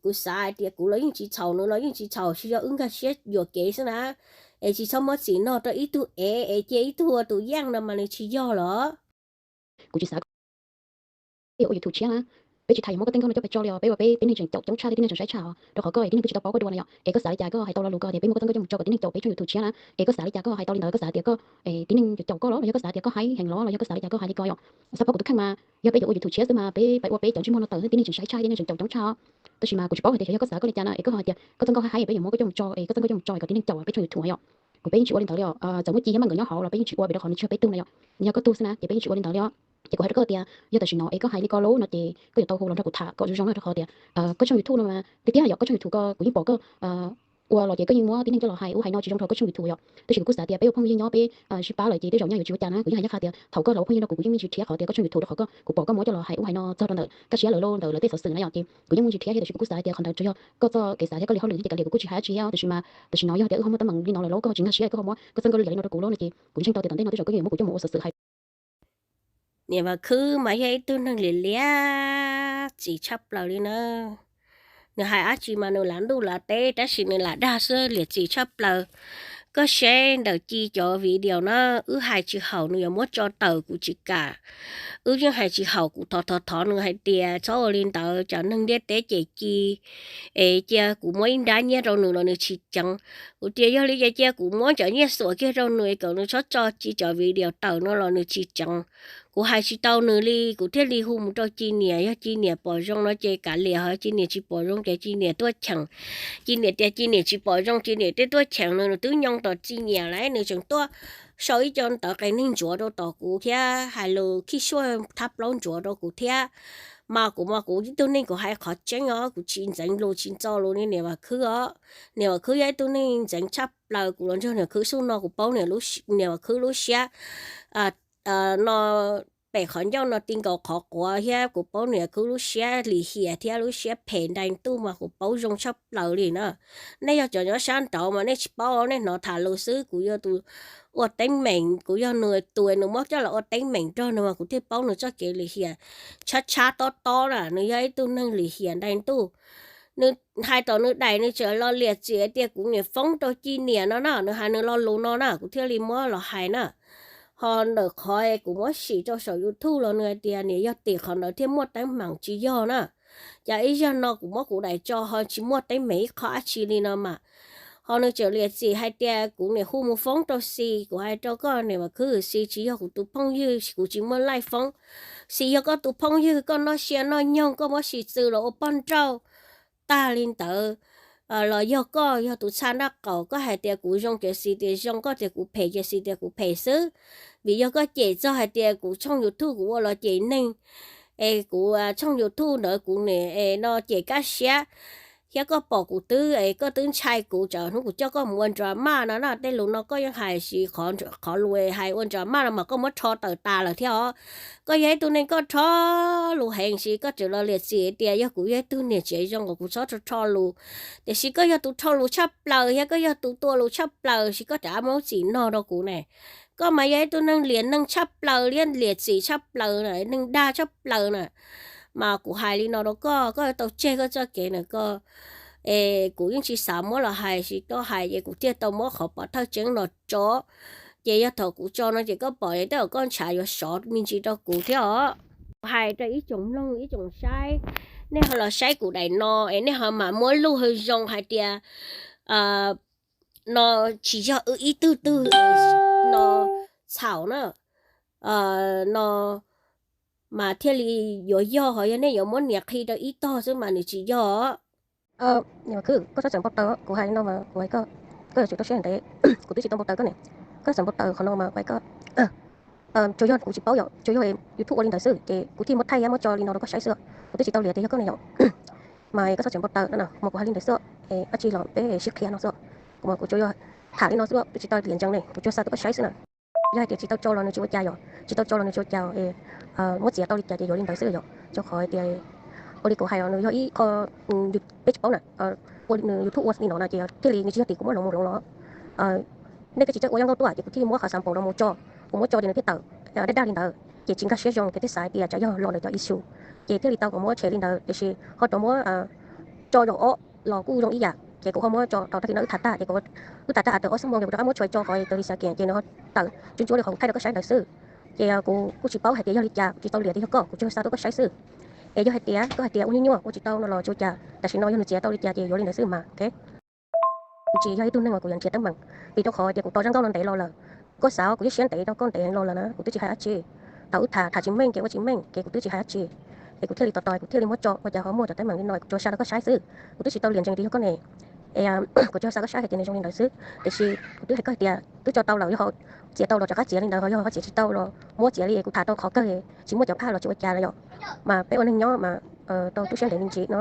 kuv xav hais tias kuv los yeej tsis txhaum, nws los yeej tsis txhaum, tsis yog wb nkag siab yuam kev xwb na. Es tsis txhob muab txim nog rau ib tug ev es cia ib tug ua tus yeej no mas nws tsis yog los. Kuv tsis xav koj yuav ua YouTube tshiab na. peb tsis tham yuav muab koj tej nkauj no coj pes tso li os, peb ua peb tib neeg tseem caum coob tshaj thiab tib neeg tseem saib tshaj os, rau qhov koj es tib neeg twb tsis tau paub koj dua no yom, es koj xav li cas koj hais tau lo lus koj tias peb muab koj txoj nkauj coj mus tso kom tib neeg caum peb tshooj YouTube tshiab na, es koj xav li cas koj hais tau li ntawd, koj xav tias koj tib neeg caum caum koj los los yog koj xav tias koj haib heev los los yog koj xav li cas koj hais li ko yom. Xav paub kuv tus kheej mas yog peb yuav ua YouTube tshiab xwb mas peb pab ua peb cov ntsej muag no tawm tib neeg tseem saib tshaj tib neeg tseem caum coob tshaj os. Tab sis mas kuv tsis paub hais tias xyov yog koj xav koj li cas na, es koj ho hais tias koj txoj nkauj haib haib peb yuav muab koj coj mus tso, es koj txoj nkauj coj mus tso kom tib neeg caum peb tshooj YouTube na yom. Kuv peb yeej tsis ua li ntawd li os, txawm muaj ci yog maj nkawd nyob hauv los peb yeej tsis ua vim rau qhov nws tsis yog peb tug na yom, yog koj tug xwb na ces peb yeej tsis ua li ntawd li os. Ces kuv hais rau koj tias yog tam sim no es koj hais li ko lawm no ces koj yuav tau hu los nrog kuv tham kom zoo zoo na, rau qhov tias koj tshooj YouTube no mas tiag tiag yom, koj tshooj YouTube ko kuv yeej pom koj ua los ces koj yeej muab tib neeg coj los hais ub hais no tsis zoo rau koj tshooj YouTube yom. Tab sis kuv kuj xav tias peb ua phooj ywg nyob peb sib pab lawm ces tej zaum nyaj yuav tsis ua cas na, kuv yeej hais nyob qhov tias thaum koj los ua phooj ywg no kuv kuj yeej muaj ntsis rhiab qhov tias koj tshooj YouTube rau qhov koj, kuv pom koj muab coj los hais ub hais no txog rau ntawm Kab Siab lawv lauj ntawm lawv tej xov xwm na yom, ces kuv yeej muaj ntsis rhiab thiab, tab sis kuv kuj xav tias qhov ntawd tsuas yog koj txoj kev xav thiab koj li hauj lwm thiab ces kav liam kuv kuj tsis hais tsi thiab, tab sis mas tam sim no yog tias wb ho muaj teeb meem li no lawm lauj, koj ho tsis nkag siab koj ho muab koj txoj nkauj liam li no rau kuv lauj no ces kuv ntseeg tau tias tom ntej no tej zaum koj yeej yuav muab kuv coj mus ua xov xwm hais. Niam Vam Khwb mas yog ib tug neeg liam liam txim tshaj plaws li na. Nws hais dab tsi mas nws lam ntuj lam teb tab sis nws lam dag xwb, liam txim tshaj plaws. Koj saib ntawm Ci cov video na, wb hais tsis haum nws yuav muab tso tawm kuv tsis kam. Wb yeej hais tsis haum, kuv thov thov thov nws hais tias txhob ua li ntawd, cov neeg ntiaj teb cem Ci es cia kuv muab ib nrab nyiaj rau nws los nws tsis ceev. Kuv tias yog li ces cia kuv muab cov nyiaj xuas kiag rau nws es kom nws txhob tso Ci cov video tawm no los nws tsis ceev. Kuv hais tsis tau nws li, kuv thiaj li hu mus rau Ci niam, yog Ci niam pom zoo no ces kav liam, ho Ci niam tsis pom zoo ces Ci niam tuaj cheem. Ci niam tias Ci niam tsis pom zoo, Ci niam twb tuaj cheem nws, nws twb nyoo tom Ci niam lawm, nws tseem tuaj sau ib co ntawv qias neeg ntsuav rau tom kuv thiab, hais lus khib suaj thab plaub ntsuav rau kuv thiab. Mas kuv mas kuv ib tug neeg kuv hais qhov tseeb os, kuv tsis ntxeev lus tsis ntxo lus li niam Vam Khwb os. Niam Vam Khwb yog ib tug neeg ntxeev tshaj plaws, kuv los nrog niam Khwb xub no kuv paub niam Vam Khwb lub siab no pem qhov ncauj no ti nkaus qhov quav thiab, kuv paub niam Khwb lub siab lim hiam thiab lub siab phem ntais ntuj mas kuv paub zoo tshaj plaws li na. Nej yog cov nyob sab nraud mas nej tsis paub, nej hnov tham lus xwb. Kuv yog tus ua teeb meem, kuv yog nws tus nws muab coj los ua teeb meem nrog nws mas kuv thiaj paub nws txoj kev lim hiam tshab tshab tob tob na. Nws yog ib tug neeg lim hiam ntais ntuj. Nws hais tom nws daim nws tseem los liam txim tias kuv niam foob rau Ci niam no na, nws hais nws lo lus no na kuv thiaj li muab los hais na. Ho ntawm qhov kuv muab sim rau saum YouTube los nws hais tias niam yog tim qhov ntawd thiaj muaj teeb meem, tsis yog na. Cas ib zaug no kuv muab kuv daim tso ho tsis muaj teeb meem ib qho dab tsi li no mas. Ho nws tseem liam txim hais tias kuv niam hu mus foob rau Xis, kuv hais rau koj niam Vam Khwb, Xis tsis yog kuv tus phooj ywg, kuv tsis muaj laij foob. Xis yog koj tus phooj ywg, koj noj sia noj nyoog, koj muab Xis txw los ua poj nrauj tag li ntawd los yog koj yog tus txha nraub qaum, koj hais tias kuv zoo ces Xis tias zoo, koj tias kuv phem ces Xis tias kuv phem xwb. Vim yog koj cem txog hais tias kuv tshooj YouTube kuv ua los cem neeg, es kuv tshooj YouTube ntawd kuv niam no cem Kab Siab, thiab koj pom kuv twb es koj twb ntshai kuv, tsam hnub kuv coj koj mus ua drama no na. Tej lus no koj yeej hais, qhov lus hais ua drama no mas koj muab rho tawm tas lawm thiab os. Koj yog ib tug neeg koj rho lus heev, sis koj tseem los liam txim tias yog kuv yog ib tug niam tsev zoo kom kuv txhob rho lus. Tiam sis koj yog tus rho lus tshaj plaws thiab koj yog tus tua lus txhaj plaws, sis koj rov qab muab txim no rau kuv ne. Koj mas yog ib tug neeg liam neeg tshaj plaws thiab liam txim tshaj plaws na, neeg dag tshaj plaws na. Mas kuv hais li no rau koj, koj tau tseg koj txoj kev na koj. Es kuv yeej tsis xav muab los hais, sis koj hais ces kuv thiaj tau muab qhov pov thawj tseeb no tso. Ces yog thaum kuv tso no ces koj pom es tej zaum koj ntshav yuav sov me ntsis rau kuv thiab os. Kuv hais rau ib tsoom mloog ib tsoom saib, nej ho los saib kuv daim no es nej ho mam muab lub hawv zoo hais tias no tsis yog wb ib tug twg no txhaum na, no mas thiaj li yuav yog, ho yog nej yuav muab nias qhi rau ib tog xwb mas nws tsis yog. Niam Vam Khwb, koj txhob txawm npau taws, kuv hais li no mas kuv hais koj, koj yuav tsum tau siab ntev, kuv twb tsis tau npau taws koj ne, koj txawm npau taws qhov no mas kuv hais koj, tsuas yog kuv tsis paub yom, tsuas yog YouTube ua li ntawd xwb ces kuv thiaj muab thaij thiab muab tso li no rau koj saib xwb, kuv twb tsis tau liam tias yog koj ne yom. Mas koj txhob txawm npau taws no, mas kuv hais li ntawd xwb, ua tsi los peb sib qhia no xwb, kuv mas kuv tsuas yog tham li no xwb, twb tsis tau liam ntsees ne, kuv tsuas xa tuaj koj saib xwb na. Yog hais tias tsis tau tso los nws tsis ua cas yom, tsis tau tso los nws tsis ua cas, muab txiav tau li cas ces yuav li ntawd xwb yom, rau qhov tias ua li kuv hais os, nws yog ib qho peb tsis paub na, ua nws YouTube ua li no no ces thiaj li nws tsis yog tim kuv muab hloov mus hloov los. Nej peb tsis txawj ua yaj nkauj tuaj ces kuv thiaj li muab qhov xav npaum no mus tso, kuv muab tso ces nws thiaj tawm dag dag li ntawd, ces tsis nkag siab zoo ces thiaj xav hais tias tsam yog los ntawm cov issue, ces thiaj li tau kom muab tshem li ntawd, tiam sis ho rov muab tso zaum ob los kuj zoo ib yam, ces kuv ho muab tso rau tag kis no wb tham tag ces kuv, wb tham tag tawm ob xuab moos ces kuv rov qab muab tso tso qhov raws li xav kiag ces nws ho tawm tsuj ntsuab li qhov kuv thaij rau koj saib ntawd xwb. Ces kuv kuj tsis paub hais tias yog li cas, kuv tsis tau liam tias yog koj, kuv tsuas xa tuaj koj saib xwb. Es yog hais tias koj hais tias ua nyuaj nyuaj ua tsis tau no los tsis ua cas, tam sim no yog nws txiav tau li cas ces yuav li ntawd xwb mas, ok. Kuv tsis yog ib tug neeg uas kuv yuav nrhiav teeb meem, vim rau qhov tias kuv tos zaj nkauj no ntev los lawm. Koj xav kuv yeej siab ntev rau koj ntev heev los lawm na, kuv twb tsis hais dab tsi. Thaum wb tham tham tsis meej ces ua tsis meej ces kuv twb tsis hais dab tsi. Es kuv thiaj li tos tos kuv thiaj li muab tso, ua cas ho muaj cov teeb meem li no kuv tsuas xa rau koj saib xwb. Kuv twb tsis tau liam ntsees tias yog koj ne, es kuv tsuas xa koj saib hais tias nws zoo li ntawd xwb. Tiam sis kuv twb hais koj hais tias twb tso tau lawm, yog ho txiav tau los rov qab txiav li ntawd, ho yog ho txiav tsis tau los muab txiav li es kuv tham tau qhov kawg, tsis muaj cov phaj los tsis ua cas na yom. Mas peb ua neeg nyob mas tau tu siab ntev me ntsis no.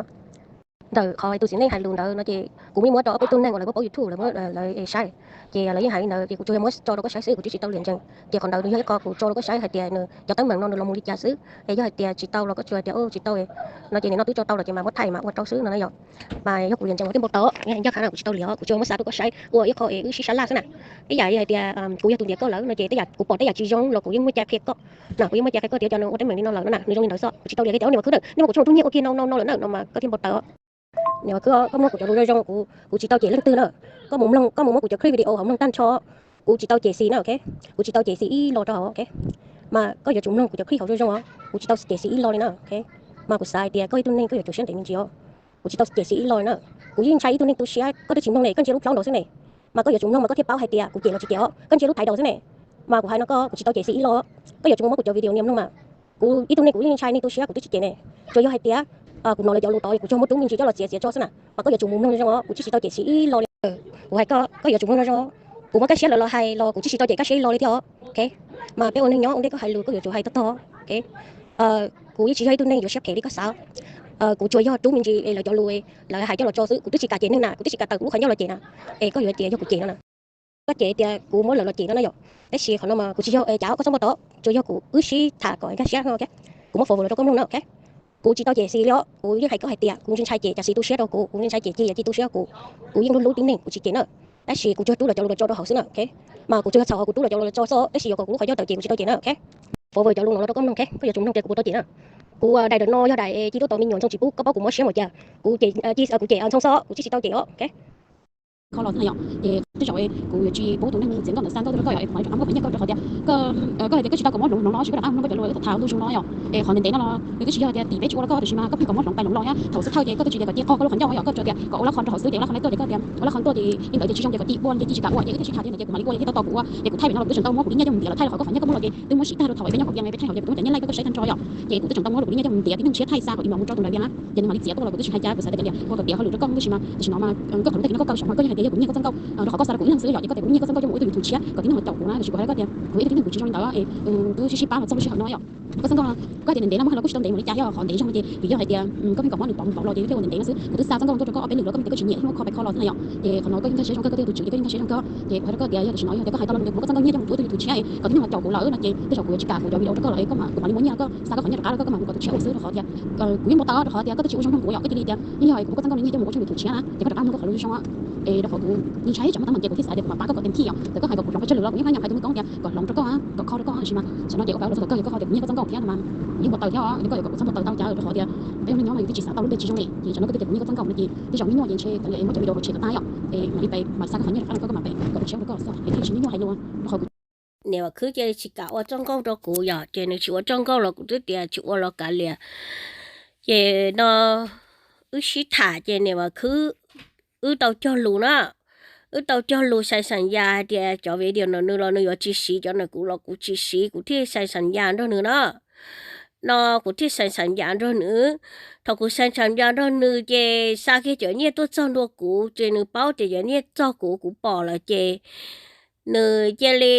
Ntawm qhov tus txiv neej hais lus ntawd no ces kuv yeej muab rau ob peb tug neeg uas lawv paub YouTube lawv muab lawv saib, ces lawv yeej hais li ntawd ces kuv tsuas yog muab tso rau koj saib xwb, kuv twb tsis tau liam ntsees. Ces qhov ntawd nws yog ib qho kuv tso rau koj saib hais tias nws cov teeb meem no nws los mus li cas xwb. Es yog hais tias tsis tau los koj tsuas hais tias tsis tau no ces nim no twb tso tau lawm ces mas muab thaij mas ua rau xwb no na yom. Mas yog kuv liam ntsees ua tiaj npau taws, ncaj qha no kuv tsis tau liam, kuv tsuas muab xa rau koj saib ua ib qho es wb sib sab laj xwb na. Ib yam hais tias kuv yog tus ntiam koj lawm no ces tej yam kuv pom tej yam tsis zoo los kuv yeej muaj cai qhia koj na, kuv yeej muaj cai qhia koj tias cov no ua teeb meem li no lawm no na, nws zoo li ntawd xwb, kuv tsis tau liam li tias niam Vam Khwb, nej muab kuv tshooj tub nyiag ua kiag no no no lawm na no mas koj tiaj npau taws. Niam Vam Khwb, koj muab kuv cov lus zoo zoo, kuv tsis tau cem leej twg na. Koj mus mloog, koj mus muab kuv cov clip video hauv mloog tag nrho, kuv tsis tau cem Xis na, ok. Kuv tsis tau cem Xis ib lo rau hauv, ok. Mas koj yuav tsum mloog kuv cov clip hauv zoo zoo os, kuv tsis tau cem Xis ib lo li na, ok. Mas kuv xav hais tias koj ib tug neeg koj yuav tsum siab ntev me ntsis os. Kuv tsis tau cem Xis ib lo li na. Kuv yeej ntshai ib tug neeg tu siab, koj twb tsis mloog ne, koj ntsia lub plaub nraud xwb ne. Mas koj yuav tsum mloog mas koj thiaj paub hais tias kuv cem los tsis cem os, koj ntsia lub thaiv nraud xwb ne. Mas kuv hais no koj, kuv tsis tau cem Xis ib lo. Koj yuav tsum mus muab kuv cov video nias mloog mas. Kuv ib tug neeg kuv yeej ntshai neeg tu siab kuv twb tsis cem ne. Tsuas yog hais tias kuv hnov lawv cov lus tod kuv tsuas muab rub me ntsis coj los txiav txiav tso xwb na. Mas koj yuav tsum mus mloog zoo zoo os, kuv tsis tsis tau cem Xis ib lo li. Kuv hais koj, koj yuav tsum mloog zoo zoo. Kuv muab Kaj Siab lawv los hais los kuv tsis tsis tau cem Kaj Siab ib lo li thiab os, ok. Mas peb ua neeg nyob ua ntej koj hais lus koj yuav tsum hais tog tog, ok. Kuv yeej tsis yog ib tug neeg yuav siab phem li koj xav. Kuv tsuas yog rub me ntsis lawv cov lus lawv hais coj los tso xwb, kuv twb tsis kam cem neeg na, kuv twb tsis kam tawm kuv lub qhov ncauj los cem na. Es koj yuav tias yog kuv cem no na. Koj cem tias kuv muab lawv los cem no na yom. Tab sis qhov no mas kuv tsis yog cov koj txhob npau taws, tsuas yog kuv wb sib tham kom Kaj Siab, ok. Kuv muab forward los rau koj mloog na, ok. Kuv tsis tau cem Xis li os, kuv yeej hais koj hais tias kuv ntshai cem cas Xis tu siab rau kuv, kuv ntshai cem Ci yog Ci tu siab rau kuv. Kuv yeej hlub hlub tib neeg, kuv tsis cem na. Tab sis kuv tsuas rub lawv cov lus los tso rau hauv xwb na, ok. Mas kuv tsuas yog txhaum qhov kuv rub lawv cov lus los tso xwb, tab sis yog kom kuv lub qhov ncauj tawm cem kuv tsis tau cem na, ok. Forward cov lus no los rau koj mloog, ok, koj yuav tsum mloog tias kuv puas tau cem na. Kuv daim ntawm no yog daim Ci tuaj tos me nyuam ntxoog tsis pub, koj paub kuv mob siab npaum cas. Kuv cem, kuv cem Ntxhoo Xo kuv tsis tsis tau cem os, ok. Kho los xwb na yom. Ces tej zaum kuv yuav tsis pub tus neeg txiav nkauj ntawd xa nkauj tuaj rau koj yom, es kuv mam li rov qab muab qhov nyiaj koj rau qhov tias koj, koj hais tias koj tsis tau kom mob hloov no los tsis koj rov qab mloog koj cov lus tham lub zoo no yom. Es qhov ntev ntev no los nws twb tsis yog tias tim peb tsis ua rau koj, tiam sis mas koj pheej kom mob hloov pais hloov los thiab. Thaum xub thawj ces koj twb tsis tias kom cia qog koj lub qhov ncauj yom, koj tsuas tias kom ua lab qhov rau hauv xwb, ces ua lab qhov no tuaj ces koj tias ua lab qhov tuaj ces yeej ntawd ces tsis zoo ces kom tim buaj ces tib tsis kam ua ces koj tib tsis tham thiab no ces kuv mam li ua li thiab tau kuv ua, ces kuv thaij pem no los kuv twb tseem tau muab kuv lub nyiaj coj mus ntiav los thaij rau qhov koj qhov nyiaj koj muab los ces twb muab sib tag rau thaum peb nyob hauv Vias ne, peb thaij hauv Vias kuv twb muaj cov nyiaj laij koj saib tag nrho yom. Ces kuv twb tseem tau muab kuv lub nyiaj coj mus ntiav, tib neeg tshiab thaij xa kom ib mam mus tso tus ntawd Vias na. Ces nws mam li txiav tuaj los kuv twb tsis hais cas, kuv xav tias kav liam, ua kom tiav hauj lwm rau koj xwb, tiam sis no mas koj qhov lus ntawd kuv yeej hais tias yog kuv lub nyiaj koj txoj nkauj, rau qhov koj xa rau kuv ib leeg xwb yom, ces koj tias kuv lub nyiaj koj txoj nkauj coj mus ua ib tug YouTube tshiab kom tib neeg los caum kuv na, tiam sis kuv hais rau koj tias kuv ib tug tib neeg kuv tsis zoo li ntawd, twb sib sib pab mas txog lub sij hawm no yom. Koj txoj nkauj no, koj hais tias ntev ntev no muab hais los kuj tsis tau ntev mus li cas, yog qhov ntev zoo no ces vim yog hais tias koj pheej kom mob nws pov nws pov los ces thiaj ua ntev ntev no xwb. Kuv twb xa txoj nkauj tuaj rau koj ob peb lwm los koj tias koj tsis nyiam, koj pheej kho pais kho los xwb na yom. Ces qhov no koj yeej nkag siab zoo kawg, koj tus tswv ces koj yeej nkag siab zoo kawg. Ces kuv hais rau koj tias yog tam sim no yog tias koj hais tau lo no ces kuv muab koj txoj nkauj nyiaj coj mus ua ib tug YouTube tshiab, kom tib neeg los caum kuv lawm no ces tej zaum kuv yuav tsis kam kuv cov video rau koj lawm, koj mam, kuv mam li muab nyiaj rau koj xa koj qhov nyiaj rov qab rau koj, koj mam mus kom tus tshiab ua xwb, rau qhov tias kuv yeej npau taws rau qhov tias koj twb tsis ua zoo mloog kuv yom, koj cia li tias yeej yog kuv muab koj txoj nkauj no nyiaj coj mus ua tshooj YouTube tshiab na, ces koj rov qab mloog koj qhov lus zoo zoo os. Es rau qhov kuv yeej ntshai tsam muaj teeb meem ces kuv thiaj xav tias kuv mam pab koj kom tes thij yom. Thaum koj hais kom kuv hloov qhov tsawg lwm los kuv yeej haj yam hais tus me koob tias kom hloov rau koj, kom kho rau koj, tab sis mas tam sim no ces ua cas ua txog thaum koj yog koj ho tias kuv nyiaj koj txoj nkauj thiab no mas yeej npau taws thiab, koj yog kom kuv txhob npau taws tau cas rau qhov tias peb ua neeg nyob mas yus twb tsis xav tau lub npe tsis zoo li. Ces tam sim no koj twb tias kuv nyiaj koj txoj nkauj no ces tej zaum me nyuam ces ntshe kav liam es muab cov video rau tshem kom tag yom. Es mam li pais mam xa koj qhov nyiaj rov qab rau koj, koj mam pem kom tus tshiab ua rau koj xwb, es thiaj li tsis me nyuam hais lus rau qhov kuv Niam Vam Khwb cia li tsis kam ua txoj nkauj rau kuv yom, ces nws tsis ua txoj nkauj los kuv twb tias tsis ua los kav liam. Ces no wb sib tham ces Niam Vam Khwb, wb tau cog lus na, wb tau cog lus xais xas yas hais tias cov video ntawm nws los nws yuav tsis siv, cov ntawm kuv los kuv tsis siv, kuv thiaj xais xas yas nrog nws na. No kuv thiaj xais xas yas nrog nws. Thaum kuv xais xas yas nrog nws ces xa kiag cov nyiaj tuaj txog ntua kuv ces nws paub tias cov nyiaj txog kuv, kuv pom lawm ces nws cia li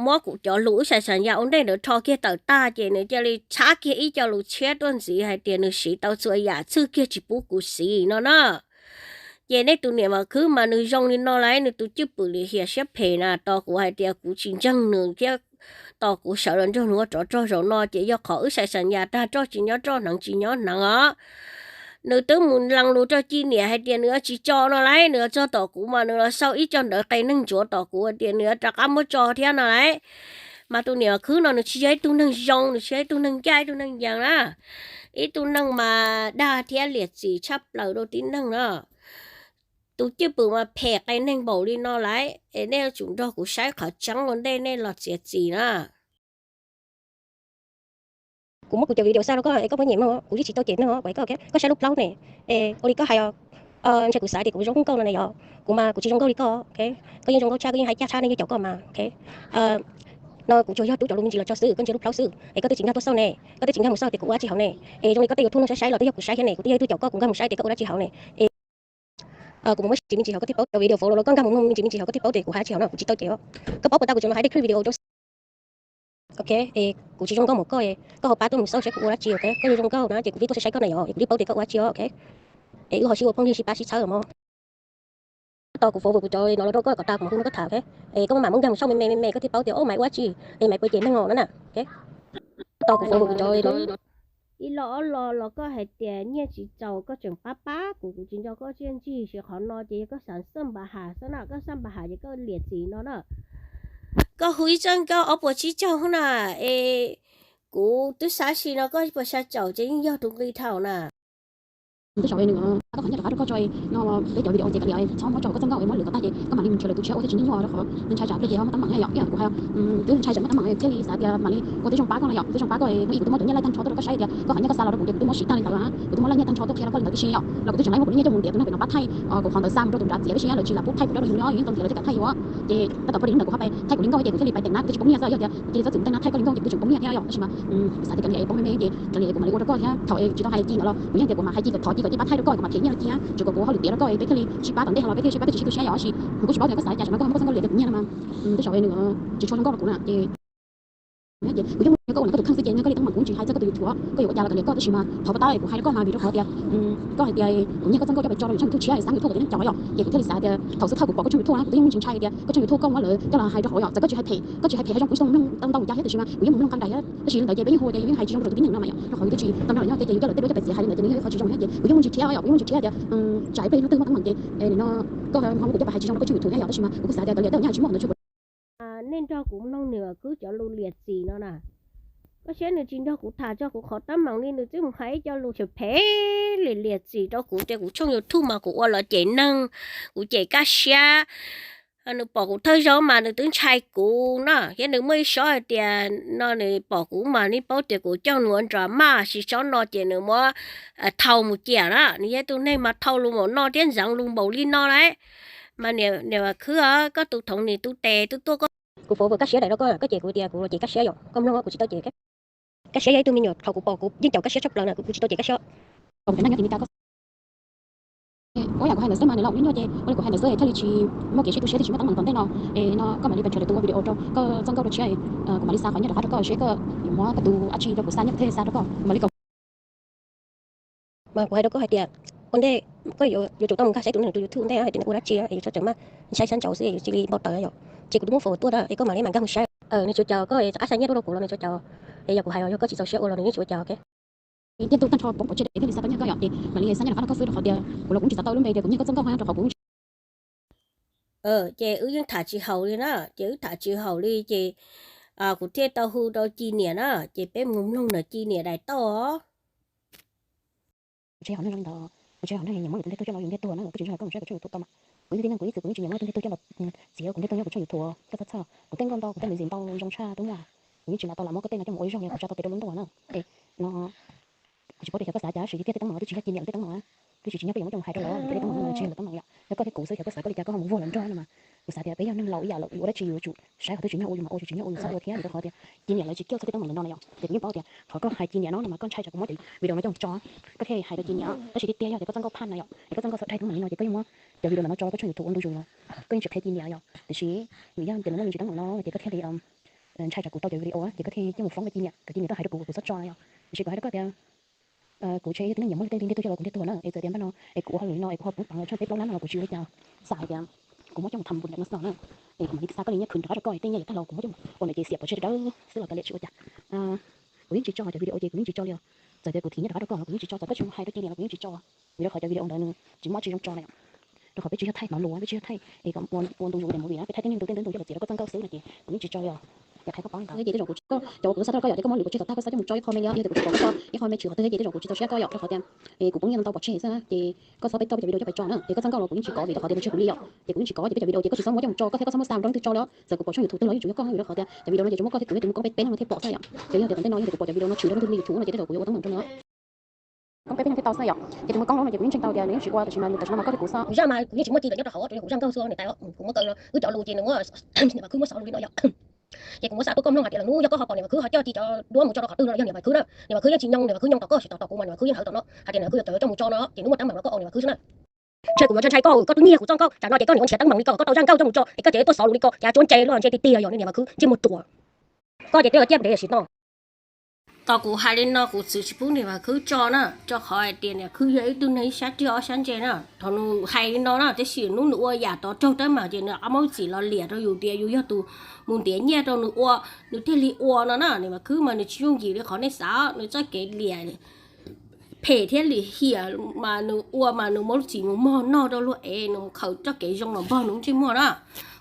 muab kuv cov lus wb xais xas yas ua ntej ntawd rho kiag tawm tag ces nws cia li txhab kiag ib co lus tshiab tuaj ntxiv hais tias nws siv tau txhua yam, txhwj kiag tsis pub kuv siv no na. Ces nej tus Niam Vam Khwb mas nws zoo li no lauj, nws tus cwj pwm lim hiam siab phem na, tos kuv hais tias kuv tsis ntseeg nws thiab tos kuv sawv los nrog nws ua tsov rog zaum no ces yog qhov wb xais xas yas tag roj tsis nyob roj hneev tsis nyob hneev os. Nws twb mus lees lus rau Ci Niam hais tias nws yuav tsis tso no lauj, nws yuav txog tom kuv mas nws los xauj ib co ntawv qe neeg ntsuav tom kuv tias nws yuav rov qab muab tso thiab no lauj. Mas tus Niam Vam Khwb no nws tsis yog ib tug neeg zoo, nws tsis yog ib tug neeg ncaj, ib tug neeg yees na, ib tug neeg mas dag thiab liam txim tshaj plaws rau tib neeg na. Tus cwj pwm mas phem qe neeg npaum li no lauj, es nej yuav tsum nrog kuv saib qhov tseeb ua ntej nej los txiav txim na. Kuv muab kuv cov video xa rau koj es koj muab nyem mloog, kuv yeej tsis tau cem neeg os, koj saib lub plaub ne. Es ua li koj hais, ntshe kuv xav tias kuv zoo nkauj no ne yom, kuv mas kuv tsis zoo nkauj li koj, koj yeej zoo nkauj tshaj, koj yeej hais ncaj tshaj, nej yeej caum koj mas. No kuv tsuas yog rub cov lus me ntsis los tso xwb, koj ntsia lub plaub xwb, es koj twb tsis nkag tuaj xauj ne, koj twb tsis nkag mus xauj tias kuv ua dab tsi hauv ne. Es zoo li koj tej YouTube no saib saib los twb yog kuv saib thiab ne, kuv twb yog ib tug caum koj, kuv nkag mus saib tias koj ua dab tsi hauv ne. Kuv mus muab me ntsis me ntsis hauv koj thiaj paub, cov video faus los koj nkag mus mloog me ntsis me ntsis hauv koj thiaj paub tias kuv hais dab tsi hauv no, kuv tsis tau cem os. Koj paub puas tas kuv tsuas los hais tej clip video rau, ok, es kuv tsis zoo nkauj mus koj, koj ho pab tuaj mus xauj saib kuv ua dab tsi, ok, koj zoo nkauj na ces kuv thiaj tuaj saib saib koj na yom, kuv thiaj paub tias koj ua dab tsi os, ok. Es wb ho sib ua phooj ywg sib pab sib txhawb mog. Tos kuv faus kuv cov no los rau koj kom tas kuv mam hu rau koj tham, ok. Es koj mam mam muab nkag mus xauj me me me me koj thiaj paub tias o Maiv ua dab tsi, es Maiv puas cem neeg os na. Tos kuv faus kuv cov no. Ib los ob los los koj hais tias nyiaj tsis txaus koj tseem pab pab kuv, kuv tsis nco koj tsiaj ntsig, sis qhov no ces yog koj xav xaj npa has xwb na, koj xaj npa has ces koj liam txim no na. Koj hu ib txoj nkauj ob puas tsib caug na, es kuv twb xav sim no koj puas xav caum ces yeej yog tus nqi dhau na. Twb xav nws pab koj qhov nyiaj rov qab rau koj tso no, peb cov video ces kav liam, txhob muab tso koj txoj nkauj es muab lwm kom tag ces koj mam li mus nrhiav lawv tus tshiab ua thiaj tsis nyuaj rau qhov nws ntshai tsam pliag ces muaj teeb meem yom, ib yam kuv hais twb ntshai tsam muaj teeb meem thiaj li xav tias mam li ua tib zoo pab koj no yom, tib zoo pab koj es hnub ib kuv twb muab cov nyiaj laij tag nrho tuaj rau koj saib tias koj qhov nyiaj koj xa los rau kuv ces kuv twb muab siv tag li ntawd, kuv twb muab laij nyiaj tag nrho tuaj qhia rau koj li ntawd tib si yom, los kuv twb tseem laij muab kuv lub nyiaj coj mus ntiav tus neeg pem no pab thaij kuv qhov ntawd xa mus rau tus nrad txiav, tab sis lawv tsis lam pub thaij kuv rau li ntawd, yeej tau ntiav lawv coj kam thaij yus. Ces tab tom poj niam hnub ntawd kuv ho pais thaij kuv li nkauj ces kuv thiaj li pais teem na, kuv twb tsis poob nyiaj xwb yog tias cia li txawm teem na thaij koj li nkauj ces kuv twb tseem poob nyiaj thiab yom, tab sis mas kuv xav tias kav liam es poob me me ces kav liam es kuv mam li ua rau koj thiab, thaum es tsis tau hais ci ntawd los kuv yeej tias kuv mam hais ci kom thov ci kom cia pab thaij rau koj, kuv mam them nyiaj rau ci, tsuas kom kuv hauj lwm tiav rau koj es peb thiaj li sib pab tom ntej los peb thiaj sib pab peb tsis sib tu siab yom, tab sis kuv kuj tsis paub tias koj xav cas, tsam no koj ho muab koj txoj nkauj liam tias kuv nyiag no mas, twb xav nws tsis tshua zoo nkauj rau kuv na ces ces kuv yeej muaj koj ua koj tus kheej xwb ces nyob koj li teeb meem kuv tsis hais txog koj tus YouTube, koj yuav ua cas los kav liam koj, tab sis mas thov puas tab kuv hais rau koj mas vim rau qhov tias koj hais tias kuv nyiag koj txoj nkauj coj pais tso rau YouTube tshiab es xab YouTube kom tib neeg caum yom, ces kuv thiaj li xav tias thaum xub thawj kuv pom koj tshooj YouTube na kuv twb yeej muaj ntsis ntshai tias koj tshooj YouTube koj muab lawv coj los hais rau hauv yom, txawm koj tsis hais phem, koj tsis hais phem zoo kuv tsis tau mloog tau ntau mus cas thiab, tab sis mas kuv yeej mus mloog qee daim thiab, tab sis li ntawd ces peb yeej hu tias yus yeej hais tsis zoo rau tus tib neeg no mas yom, rau qhov yus twb tsis tau nrog lawv nyob ces ces yus coj lawv tej duab coj pais txiav hais li ntawd ces nws yeej ua qhov tsis zoo thiab ces kuv yeej muaj ntsis thiab yom, kuv yeej muaj ntsis thiab tias tsam ib pliag hnub twg muaj teeb meem ces no koj ho mus kuv coj pais hais tsis zoo rau koj tshooj YouTube thiab yom, tab sis mas kuv kuj xav tias kav liam tej yam tsis muaj qhov ntawd tshuav. Nej nrog kuv mloog nws khwb cov lus liam txim no na. Koj saib nws tsis nrog kuv tham txog kuv qhov teeb meem li, nws twb mus hais ib co lus phem phem li liam txim rau kuv tias kuv tshooj YouTube mas kuv ua los cem neeg, kuv cem kaj siab. Nws pom kuv thawj zaub mas nws twb ntshai kuv no, thiab nws muaj ib sob hais tias no nws pom kuv mas nws paub tias kuv coj nws ua nram maj, sis sob no ces nws muab thau mus ciam na, nws yog tus neeg mas thau lus npaum no thiab ntxeev lus npaum li no lauj. Mas niam khwb, koj tus thoov niam tus tes twb tuaj koj. Kuv faus vwm kaj siab daim rau koj, koj cem kuv tias kuv los cem kaj siab yom, koj mloog kuv tsis tau cem. Kaj siab yog ib tug me nyuam thaum kuv pom kuv yeej caum kaj siab tshaj plaws na, kuv tsis tau cem kaj siab. Ua cas nej nyob tim Meskas koj, ua yam kuv hais ntawd xwb mas nws los ua nyuaj ces ua li kuv hais ntawd xwb thiaj li tsis muaj kev sib tu siab thiaj tsis muaj teeb meem tom ntej no. Es no koj mam li pes tsawg lawm tus ua video rau koj txoj nkauj rau tshiab, kuv mam li xa qhov nyiaj rov qab rau koj seb koj yuav muab koj tus ab tsi rau kuv xa nyob pem thiaj xa rau koj, kuv mam li koom. Mas kuv hais rau koj hais tias ua ntej koj yuav tsum tau mus nkag saib tus neeg tus YouTube ntej hais tias nws ua dab tsi es yuav txhob tseem maj ntshai sab ntsaud xwb yuav cia li npau taws yom. Ces kuv twb muab faus tuaj na es koj mam li mam nkag mus saib. Nws tsuas caum koj es rov qab xa nyiaj tuaj rau kuv los nws tsuas caum. Es yog kuv hais os, yog koj tsis txaus siab ua los nws yeej tsis ua cas, ok. Tiaj ntuj tag nrho poob pov tseg es thiaj li xa koj nyiaj koj yom, ces mam li xa nyiaj rov qab rau koj xwb rau qhov tias kuv los kuv tsis xav tau lub npe tias kuv nyiag koj txoj nkauj rau qhov kuv Ces wb yeej tham tsis haum li na, ces wb tham tsis haum li ces kuv thiaj tau hu rau Ci niam na, ces peb mus mloog ntawm Ci niam daim tauj os. Kuv tsis hom neeg zoo li ntawd, kuv tsis hom neeg nyiam muab yus tus ntiag tug coj los yus ntiag tug na, kuv tsis zoo hais koj mus saib kuv tshooj YouTube tau mas. Kuv yog tib neeg kuv ib txwm kuv yeej tsis nyiam muab yus tus ntiag tug coj los txiav kuv ntiag tug nyob kuv tshooj YouTube, koj txhob txhawj, kuv tej nkauj ntau kuv tej ntxim ntau zoo tshaj tub nyuj. Kuv yeej tsis lam tau lam muab koj tej no coj mus ua ib zaug li kuv tso tau pem rau lub ntuj na. Es no kuv tsis paub tias xyov koj xav cas, tab sis tiag tiag tej teeb meem twb tsis yog Ci niam lub tej teeb meem na, twb tsis tsis nyob koj yuav muab coj mus hais rau lawv, vim tej teeb meem no tsis yog lawv teeb meem yom, yog koj thiab kuv xwb xyov koj xav koj li cas koj ho mus vuag lawv nrog no mas. Kuv xav tias peb yog neeg laus ib yam lawm, yus ua dab tsi yuav tsum saib qhov twg tsis nyob ua yus txhob ua thiab, vim rau qhov tias Ci niam lawv tsis kiaj txog tej teeb meem ntawm no na yom, ces kuv yeej paub tias qhov koj hais Ci niam no mas koj ntshai tsam kuv muab cov video no coj mus tso, koj thiaj hais rau Ci niam, tab sis tiag tiag yog tias koj txoj nkauj phaj na yom, es koj txoj nkauj xav daig teeb meem li no ces koj yeej muab cov video ntawm no tso koj tshooj YouTube ua ntu zus los koj yeej tsis qhev Ci niam yom, tiam sis vim yog tias nws muaj me ntsis teeb meem no ces koj thiaj li ntshai tsam kuv tau cov video ces koj thiaj coj mus foob rau Ci niam kom Ci niam tuaj hais rau kuv kuv txhob tso na yom, tiam sis kuv hais rau koj tias kuv tseem yog tib neeg nyiam muab yus tej ntiag tug coj los kuv ntiag tug na, es txawm tias npaj no es kuv ua hauj lwm no es kuv ho pub peev los tshaj peb plaub lab no los kuv tsis ua li cas, xav hais tias kuv muab coj mus tham npus ntawm no xwb na, es kuv mam li xa koj li nyiaj khwv rov qab rau koj es tej nyiaj yuav tag los kuv muab coj mus ua nws ces xiam pov tseg rau dawb xwb los kav liam tsis ua cas. Kuv yeej tsis tso cov video ces kuv yeej tsis tso li os, txawm tias kuv thim nyiaj rov qab rau koj los kuv yeej tsis tso, txawm koj tsis mus hais rau Ci niam los kuv yeej tsis tso, vim rau qhov cov video ntawd nws tsis muaj dab tsi zoo tso na yom, rau qhov peb tsis yog thaij hmov lus, peb tsis yog thaij es kom ua ntu zus li movie na, peb thaij tej neeg ntu tej ntu ntu coj los txiav rau koj txoj nkauj xwb no ces kuv yeej tsis tso li os. Ces tej zaum kuv tsis, koj cov kuv xa rau koj yom, ces koj muab lwm kuv tseg tom tag koj xa coj mus tso ib qho me li, yog tias kuv tsis pom koj tso ib qho me tshwm qhov twg ces tej zaum kuv tsis tau siab koj yom, rau qhov tias kuv poob nyiaj ntau pov tseg xwb na, ces koj txhob peb tau peb cov video coj pes tso na. Es koj txaj nkauj los kuv yeej tsis kov vim rau qhov tias nws tsis yog kuv li yom, ces kuv yeej tsis kov cov peb cov video ces koj tsis txhob muab coj mus tso, koj thiab koj txhob muab xa rau leej twg tso li os. Txawm kuv pom tshooj YouTube tug los yeej tsis muaj koj, vim rau qhov tias cov video no ces tsuas muaj koj thiab kuv yog tus muaj koob peb peb leej thiaj pom xwb yom. Ces yog tias tom ntej no yog tias kuv pom cov video no tshwm rau leej twg li YouTube no ces tej zaum kuv yuav ua teeb meem rau nws. Koob peb peb leej thiaj tau xwb yom. Ces tus muaj koob no ces kuv yeej ntseeg tau tias nws yeej tsis ua, tam sim no nws tam sim no mas koj thiab kuv xwb. Kuv zaj mas kuv yeej tsis muaj ci ntawm nyob rau hauv, kuv zaj nkauj xwb, niam tais, kuv muab kaw, wb cov lus ces nws muab, niam Vam Khwb muab xaus lus li no yom. Ces kuv muab xa tuaj koj mloog hais tias lawm hnub yog koj ho pom niam Vam Khwb ho coj ci cov duab mus tso rau qhov twg no los yog niam Vam Khwb na. Niam Vam Khwb yeej tsis nyoo, niam Vam Khwb nyoo tom koj, tsis tom koj, kuv mas niam Vam Khwb yeej hais tom no hais tias niam Vam Khwb coj cov coj mus tso no ces hnub muaj teeb meem los koj ua niam Vam Khwb xwb na. Ntshai kuv yuav ntshai ntshai koj, koj twb nyiag kuv txoj nkauj, tsam no ces koj niam ua nrhiav teeb meem li ko kom koj tau zaj nkauj coj mus tso es koj ces tuaj xaus lus li ko, cas cuab nce luaj ntshe tiag tiag yog niam Vam Khwb ntsej muag ruam. Koj ces twb tiaj ntev sim no. Tos kuv hais li no kuv txwv tsis pub niam Vam Khwb tso na, rau qhov hais tias niam Khwb yog ib tug neeg ib sab riag ob sab ntse na. Thaum nws hais li no na, tab sis hnub nws ua yam tod raug teeb meem ces nws rov qab muab txiv los liam rau yus tias yus yog tus mus ntiav nyiaj rau nws ua, nws thiaj li ua no na. Niam Vam Khwb mas nws tsis yooj yim li qhov nej xav, nws txoj kev liam phem thiab lim hiam mas nws ua mas nws muab lub txim mus mog noj rau luag es nws mus khaws txoj kev zoo los npog nws ntsej muag na.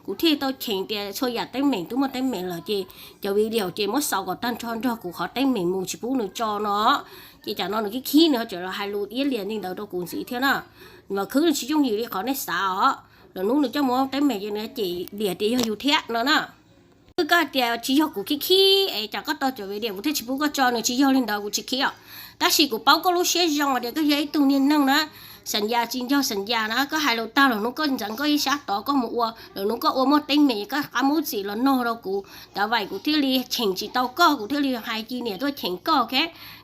Kuv thiaj tau cheem tias txhua yam teeb meem twb muaj teeb meem lawm ces cov video ces muab xaus kom tag nrho nrog kuv qhov teeb meem mus tsis pub nws tso no. Ces tsam no nws khib khib nws ho tseem los hais lus iab liam li ntawd rau kuv ntxiv thiab na. Niam Vam Khwb nws tsis yooj yim li qhov nej xav os. Lawm hnub nws coj mus ua teeb meem ces nws cem liam tias yog yus thiab no na. Twb koj tias tsis yog kuv khib khib es cas koj tau cov video kuv thiaj tsis pub koj tso, nws tsis yog li ntawd kuv tsis khib os. Tab sis kuv paub koj lub siab zoo tias koj yog ib tug niag neeg na, xam yas tsis nco xam yas na, koj hais lus tag lawm hnub koj ntxeev koj ib sab tod koj mus ua, lawm hnub koj ua muaj teeb meem koj rov qab muab lub txim los nog rau kuv, ntawd vim kuv thiaj li cheem tsis tau koj, kuv thiaj li hais ci niam tuaj cheem koj, ok?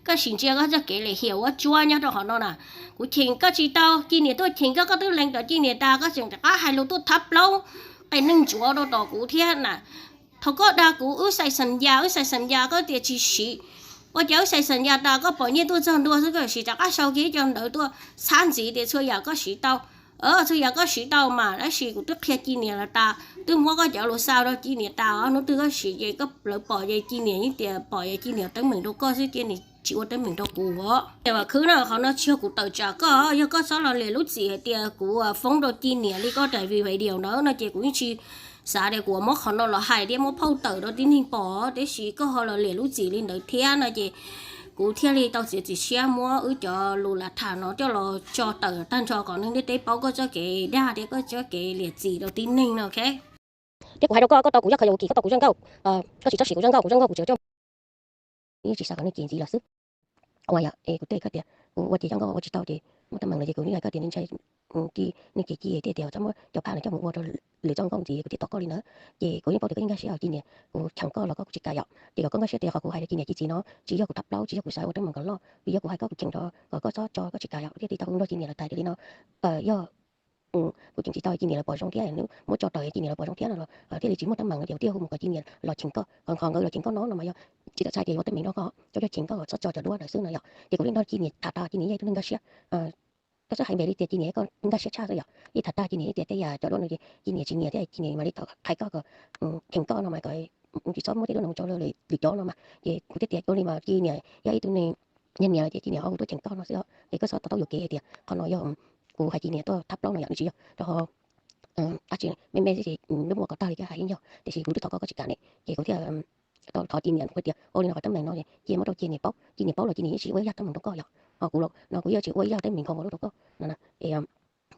Koj sim ntsia koj txoj kev lim hiam vuab tsuab nyob rau qhov no na. Kuv cheem koj tsis tau, ci niam tuaj cheem koj, koj twb lees tom ci niam tas koj tseem rov qab hais lus tuaj thab plaub qe neeg ntsuav rau tom kuv thiab na. Thaum koj dag kuv wb xais xam yas, wb xais xam yas koj tias tsis siv. Ua cas wb xais xam yas tas koj pom nyiaj tuaj txog ntua xwb koj siv rov qab sau kiag cov ntawv tuaj txhab ntxiv tias txhua yam koj siv tau. Txhua yam koj siv tau mas, tab sis kuv twb qhia ci niam lawv tas, twb muab koj cov lus xa rau ci niam tas, hnub twg koj siv ces koj lawv pom ces ci niam yeej tias pom ces ci niam teeb meem rau koj xwb, ci niam tsis ua teeb meem rau kuv os. Niam Vam Khwb na, qhov no tsis yog kuv tawm tsam koj, yog koj txhob los liam lub txim hais tias kuv foob rau ci niam li koj daim video ntawd no ces kuv yeej tsis xav tias kuv muab qhov no los hais thiab muab phauj tawm rau tib neeg pom, tiam sis koj ho los liam lub txim li ntawd thiab no ces kuv thiaj li tau txiav txim siab muab wb cov lus lam tham no coj los tso tawm tag nrho kom neeg ntiaj teb paub koj txoj kev dag thiab koj txoj kev liam txim rau tib neeg no, ok? Thiab kuv hais rau koj, koj tau kuv zaj, koj yog ua kim koj tau kuv zaj nkauj, koj tsis txhob siv kuv zaj nkauj, kuv zaj nkauj kuv tseem coj, yeej tsis xav kom nej cem ntxiv lawm xwb. Ua yom, es kuv teb koj tias kuv ua ces zaj nkauj ua tsis tau ces muaj teeb meem lawm ces kuv yeej hais koj tias nej ntshai, nej cem ci thiaj tias txhob muab cov phaj no coj mus ua rau lwm txoj nkauj ntxiv, kuv thiaj tom koj li ntawd. Ces kuv yeej paub tias koj yeej nkag siab os, ci niam kuv cheem koj los koj kuv tsis kam yom. Ces kom koj nkag siab tias qhov kuv hais rau ci niam ci txiv no tsis yog kuv thab plaub, tsis yog kuv xav ua teeb meem kom loj, vim yog kuv hais koj kuv cheem rau kom koj txhob tso koj tsis kam yom, thiaj li tau nrog ci niam lawv tas li no. Yog kuv cheem tsis tau ci niam lawv pom zoo thiab, muab tso tawm ci niam lawv pom zoo thiab no los thiaj li tsis muaj teeb meem no ces kuv thiaj hu mus kom ci niam los cheem koj. Qhov nkawd los cheem koj no no mas yog tsis txawm txhais tias yuav ua teeb meem rau koj, cov yog cheem koj kom txhob tso cov duab ntawd xwb no yom. Ces kuv yeej nrog ci niam tham tas, ci niam yog ib tug neeg nkag siab. Koj txhob hais npe li tias ci niam koj nkag siab tshaj xwb yom. Yeej tham tag ci niam tias tej yam cov duab no ces ci niam tsis nyiam thiab, ci niam mam li thov qhia koj kom cheem koj no mas kom tsis txhob muab tej duab no mus tso lwm cov no mas. Ces kuv thiaj tias ua li mas ci niam yog ib tug neeg nyiam nyiam ces ci niam ho hu tuaj cheem koj no xwb os. Ces koj txhob tau taub yuam kev hais tias qhov no yog kuv hais ci niam tuaj thab plaub no yom, nws tsis yog rau ho dab tsi, me me xwb ces lub muag kom tag li koj hais yeej yog, tiam sis kuv twb thov koj koj tsis kam ne, ces kuv thiaj tau thov ci niam hais tias ua li no qhov teeb meem no cia muab rau ci niam paub, ci niam paub los ci niam yeej tsis ua ib yam teeb meem rau koj yom. Ho kuv los no kuv yeej tsis ua ib yam teeb meem nkaus nkaus rau koj no na.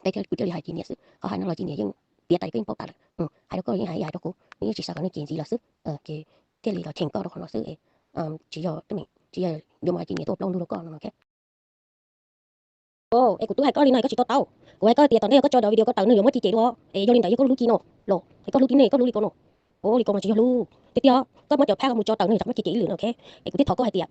Es kuv thiaj li hais ci niam xwb, qhov hais no los ci niam yeej piav tas koj yeej paub tas lawm. Hais rau koj los yeej hais, hais rau kuv, nws yeej tsis xav kom nej cem ntxiv lawm xwb. Ces thiaj li los cheem koj rau qhov no xwb, tsis yog teeb meem, tsis yog yuav mus hais ci niam tuaj plaub ntug rau koj no. Es kuv twb hais koj li no koj tsis to taub. Kuv hais koj tias tom ntej yog koj tso cov video ko tawm nws yuav muab ci cem dua. Es yog li ntawd yog koj hlub ci no los, es koj hlub tib neeg koj hlub li ko no. Ua li ko mas tsis yog hlub. Tiag tiag koj muab cov phaj ko mus tso tawm nws yuav muab ci cem ib lwm no, ok. Es kuv thiaj thov koj hais tias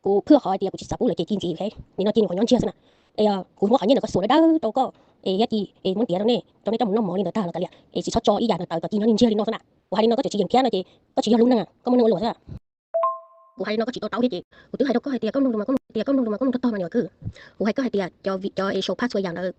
kuv phwj qhov hais tias kuv tsis xav pub lawv cem ci ntxiv, ok. Nim no ci nws qhuav nyob ntsiag xwb na. Es kuv muab qhov nyiaj ntawd koj xuas dawb dawb rau koj, es yog ci es muab ntiav rau nej, rau nej coj mus noj mov li ntawd tag los kav liam, es tsis txhob tso ib yam ntawd tawm kom ci nyob li ntsiag li no xwb na. Kuv hais li no koj tseem tsis yeem thiab no ces koj tsis yog hlub neeg, koj muaj neeg ua luam xwb. Kuv hais li no koj tsis to taub thiab ces kuv twb hais rau koj hais tias koj mloog lus mas koj mloog lus mas koj mloog tag tag mas niam Vam Khwb. Kuv hais koj hais tias cov video show phaj txhua yam ntawd,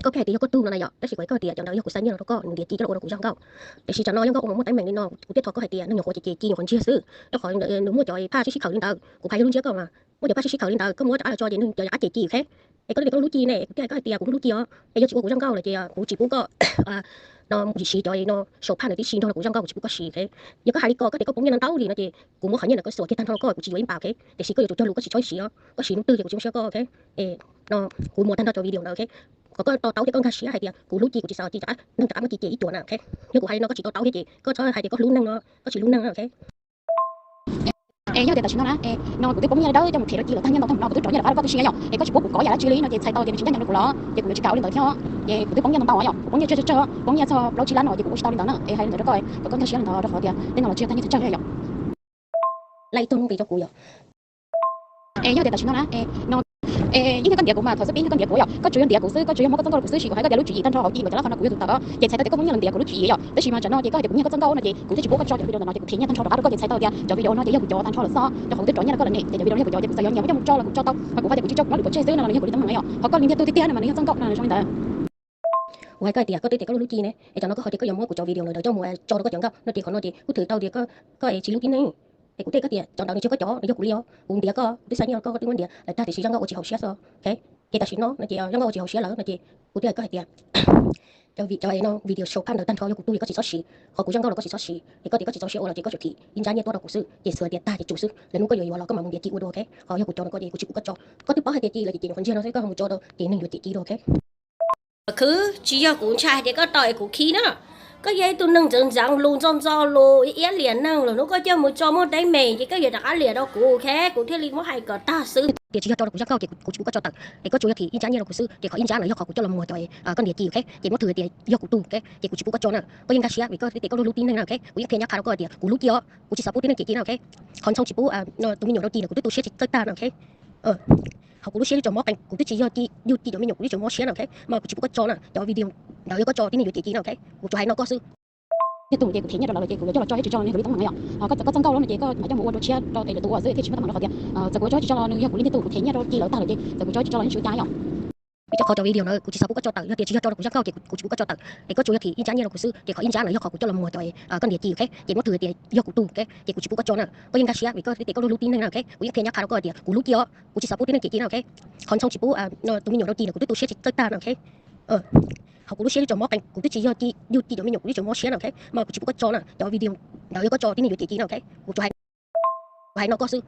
koj pheej hais tias yog koj tug no na yom, tab sis kuv hais koj hais tias cov ntawd yog kuv xa nyiaj no rau koj, nws ntiav ci coj los ua rau kuv zaj nkauj. Tiam sis tsam no yog nkauj ua mas muaj teeb meem li no, kuv thiaj thov koj hais tias neeg nyuam qhuav ces ci nyuam qhuav ntsiag xwb, rau qhov nws muaj cov phaj sib sib khawm li ntawd. Kuv pheej yog lub ntsiab koj mas muaj cov phaj sib sib khawm li ntawd koj muab rov qab los tso ces neeg cov rov qab cem ci, ok. Es koj tias koj hlub ci ne, kuv thiaj hais koj hais tias kuv hlub ci os, es yog tsis ua kuv zaj nkauj lawm ces kuv tsis pub koj no mus siv cov no sau phaj ntawd tib si nrog rau kuv zaj nkauj, kuv tsis pub koj siv, ok. Yog koj hais li ko koj tias koj poob nyiaj ntau ntau li no ces kuv muab qhov nyiaj ntawd koj xuas kiag tag nrho rau koj, kuv tsis yuav ib npav, ok. Tiam sis koj yuav tsum cog lus koj tsis txhob siv os, koj siv lub twg ces kuv tsis zoo siab koj, ok. No kuv muab tag nrho cov video ntawd, ok. Kom koj to taub thiab koj nkag siab hais tias kuv hlub Ci, kuv tsis xav Ci rov qab, neeg rov qab muab Ci cem ib tuam na, ok. Yog kuv hais li no koj tsis to taub thiab ces koj txhob hais tias koj hlub neeg no, koj tsis hlub neeg, ok. Es yog tias tam sim no na, no kuv twb poob nyiaj dawb coj mus them rau Ci lawm tag nyiaj ntau tag no, kuv twb rov nyiaj rov qab rau koj tib si yom, es koj tsis pub kuv kov yam dab tsi li no ces txhais tau tias nws tsis ncaj ncees rau kuv los ces kuv yuav tsis kam ua li ntawd thiab. Ces kuv twb poob nyiaj ntau ntau yom, kuv poob nyiaj tsawg tsawg, poob nyiaj txog plaub tsib lab no ces kuv ua tsis tau li ntawd na. Es hais li ntawd rau koj, kom koj nkag siab li ntawd rau qhov tias tej no los tsis yog tag nyiaj txhua tsawg yom. Laj ib tug npis rau kuv yom. Es yog tias tam sim no na, no yeej yog koj ntiav kuv mas thaum xub pib yog koj ntiav kuv yom, koj tsuas yog ntiav kuv xwb, koj tsuas yog muab koj txoj nkauj rau kuv xwb, tsis yog hais koj tias lub tswv yim tag nrho hauv Ci Npawg Cov Laj qhov no kuv yog tus tawm, ces txhais tau tias koj muab nyiaj los ntiav kuv lub tswv yim yom. Tab sis mas tsam no ces koj hais tias kuv nyiag koj txoj nkauj no ces kuv them nyiaj tag nrho rov qab rau koj ces txhais tau tias cov video no ces kuv them nyiaj tag nrho rov qab rau koj ces txhais tau tias cov video no yog kuv coj los mus coj tau, mas kuv hais tias kuv tsis pub koj tso cov video ntawd tag nrho rau kuv zaj nkauj no ces kuv twb tsis pub koj tso cov video ntawd tag nrho rau kuv zaj nkauj, kuv tsuas hais no koj xwb. Yog tus npis rau kuv yom. Es yog tias tam sim no na, no e yog kuv cov tag nrho lawm xwb, rau qhov kuv twb rov nyiaj rau koj lawm ne, ces cov video no yog kuv cov ces kuv txawm yuav nyiam muab coj mus tso los kuv tso tau, mas kuv hais tias kuv tsis tso kuv lub pov tseg xwb no los nws yog kuv li teeb meem yom. Ho koj li ntiag tug tiag tiag no mas nws yog txoj nkauj no zoo li ntawd. Kuv hais koj hais tias koj twb tias koj lub hlub Ci ne, es tsam no koj hais tias koj yuav muab kuv cov video ntawd coj mus tso rau koj cov nkauj no ces qhov no ces kuj thwm tau tias koj es tsis hlub tib neeg. Es kuv teb koj tias cov ntawd nws tsis yog koj cov, nws yog kuv li os. Kuv ntiav koj, kuv twb xa nyiaj rau koj, koj twb muab ntiav lawm tag tiam sis zaj nkauj ua tsis haum siab xwb, ok. Ces tam sim no no ces zaj nkauj ua tsis haum siab lawm no ces kuv thiaj hais koj hais tias cov video sau phaj ntawd tag nrho yog kuv tug, koj tsis txhob siv, qhov kuv zaj nkauj los koj tsis txhob siv, es koj tias koj tsis txaus siab ua los ces koj tsum thim ib nrab nyiaj tuaj rau kuv xwb, ces xwv tias tag ces tsum xwb, lwm hnub koj yuav yuav los koj mam mus ntiav Ci ua dua, ok. Ho yog kuv cov no koj ces kuv tsis pub koj tso, koj twb paub hais tias Ci lawv ces cem nyuam qhuav ntsiag no xwb, koj ho mus tso rau ces neeg yuav cem Ci dua, ok. Khwb, tsis yog kuv ntshai hais tias koj tau es kuv khi na. Koj yog ib tug neeg ntxeev ntxeev lus, ntxo ntxo lus, iab liam neeg, lwm hnub koj coj mus tso muaj teeb meem ces koj yuav rov qab liam rau kuv, ok. Kuv thiaj li muab hais kom tag xwb. Tias tsis yog coj rau kuv zaj nkauj ces kuv tsis pub koj tso tawm, es koj tsuas yog thim ib nrab nyiaj rau kuv xwb, ces qhov ib nrab ntawd yog qhov kuv coj los muag cov, koj ntiav Ci, ok. Ces muab thwm tias yog kuv tug, ok, ces kuv tsis pub koj tso na. Koj yeej nkag siab vim koj tias koj lub hlub tib neeg na, ok. Kuv yeej qhia nyab qha rau koj tias kuv hlub Ci os, kuv tsis xav pub tib neeg cem Ci na, ok. Qhov ntxhoo tsis pub tus me nyuam rau Ci ntawd kuv twb tu siab tsis txawj tag na, ok. Ho kuv lub siab twb tsaus mob qees, kuv twb tsis yog Ci, yog Ci cov me nyuam kuv twb tsaus mob siab na, ok. Mas kuv tsis pub koj tso na, cov video ntawd yog koj tso tib neeg yuav cem Ci na, ok. Kuv tsuas hais no koj xwb. Ntiag tug ces kuv them nyiaj rau lawv lawm ces kuv yuav coj los tso thiab tsis tso los nws yog kuv li teeb meem no yom. Ho koj txoj nkauj no ces koj mam coj mus ua dua tshiab rau es lwm tus ua xwb thiaj tsis muaj teeb meem rau qhov tias txawm kuv yuav tso tsis tso los nws yog kuv li ntiag tug, kuv them nyiaj rau Ci lawm tag lawm ces txawm kuv tso tsis tso los yeej tsis ua cas yom. Vim rau qhov cov video ntawd kuv tsis xav pub koj tso tawm, yog tias tsis yog coj rau kuv zaj nkauj ces kuv tsis pub koj tso tawm, es koj tsuas yog thim ib nrab nyiaj rau kuv xwb, ces qhov ib nrab ntawd yog qhov kuv coj los muag cov, koj ntiav Ci, ok. Ces muab thwm tias yog kuv tug, ok. Ces kuv tsis pub koj tso na. Koj yeej nkag siab vim koj tias koj lub hlub tib neeg na, ok. Kuv yeej qhia nyab qha rau koj tias kuv hlub Ci os, kuv tsis xav pub tib neeg cem Ci na, ok. Qhov ntxhoo tsis pub tus me nyuam rau Ci ntawd kuv twb tu siab tsis txawj tag na, ok. Ho kuv lub siab twb tsaus mob qees, kuv twb tsis yog Ci, yog Ci cov me nyuam kuv twb tsaus mob siab na, ok. Mas kuv tsis pub koj tso na, cov video ntawd yog koj tso tib neeg yuav cem Ci na, ok. Kuv tsuas hais no koj xwb.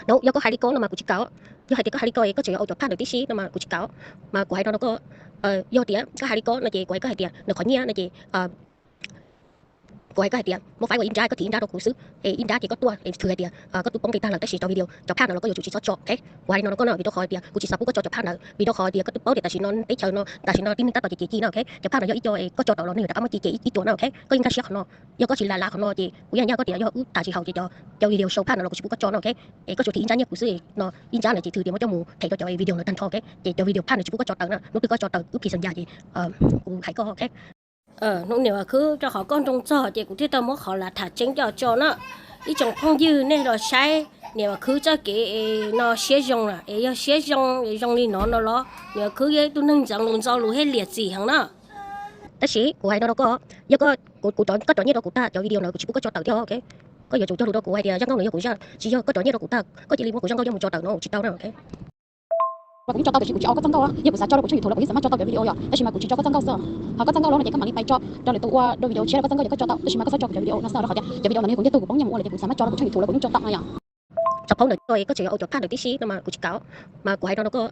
No yog koj hais li ko no mas kuv tsis kam. Yog hais tias koj hais li ko es koj tseem yuav ua cov phaj ntawd tib si no mas kuv tsis kam. Mas kuv hais no rau koj, yog tias koj hais li ko no ces kuv hais koj hais tias nws qhov nyiaj no ces kuv hais koj hais tias muab faib ua ib nrab, koj thim ib nrab rau kuv xwb, es ib nrab ces koj tuaj es thwm hais tias koj twb poob nqi tag lawm tab sis cov video cov phaj ntawd los koj yuav tsum tsis txhob tso, ok. Kuv hais li no rau koj no vim rau qhov tias kuv tsis xav pub koj tso cov phaj ntawd vim rau qhov tias koj twb paub tias tam sim no teb chaws no tam sim no tib neeg tab tom cem Ci na, ok. Cov phaj ntawd yog ib co es koj tso tawm los neeg rov qab muab Ci cem ib tuam na, ok. Koj yeej nkag siab qhov no. Yog koj tsis lav lav qhov no ces kuv yeej hais nyab koj tias yog wb tas tsis haum ces cov, cov video sau phaj no los kuv tsis pub koj tso na, ok. Es koj tsuas thim ib nrab nyiaj kuv xwb no, ib nrab ntawd ces thwm tias muab coj mus them rau cov video ntawd tag nrho, ok. Ces cov video phaj ntawd tsis pub koj tso tawm na, hnub twg koj tso tawm wb phim xas ncas ces kuv hais koj, ok. Hnub niam Khwb, rau qhov koj nroo txog ces kuv thiaj tau muab qhov lav tham tseeb coj tso na. Ib tsoom phooj ywg nej los saib niam Khwb txoj kev no siab zoo na, es yog siab zoo zoo li no no los niam Khwb yog ib tug neeg ntxeev lus ntxo lus thiab liam txim heev na. Tab sis kuv hais no rau koj, yog koj, kuv, koj rov nyiaj rau kuv tag cov video ntawd kuv tsis pub koj tso tawm thiab, ok. Koj yuav tsum cog lus rau kuv hais tias zaj nkauj no yog kuv zaj, tsis yog koj rov nyiaj rau kuv tag koj cia li muab kuv zaj nkauj coj mus tso tawm no tsis tau na, ok. Kuv yeej tso tau tab sis kuv tsis ua koj txoj nkauj, yog kuv xav tso rau kuv tshooj YouTube los kuv yeej xav maj tso rau kuv cov video yom, tab sis mas kuv tsis tso koj txoj nkauj xwb. Ho koj txoj nkauj los no ces koj mam li pais tso rau lwm tus ua dua video tshiab rau koj txoj nkauj ces koj tso tau, tab sis mas koj txhob tso kuv cov video no xwb rau qhov tias cov video no nws yog kuv ntiag tug kuv poob nyiaj mus ua lawm ces kuv xav maj tso rau kuv tshooj YouTube los kuv yeej tso tau no yom. Txog phaub ntawd koj tseem yuav ua cov phaj ntawd tib si no mas kuv tsis kam. Mas kuv hais no rau koj,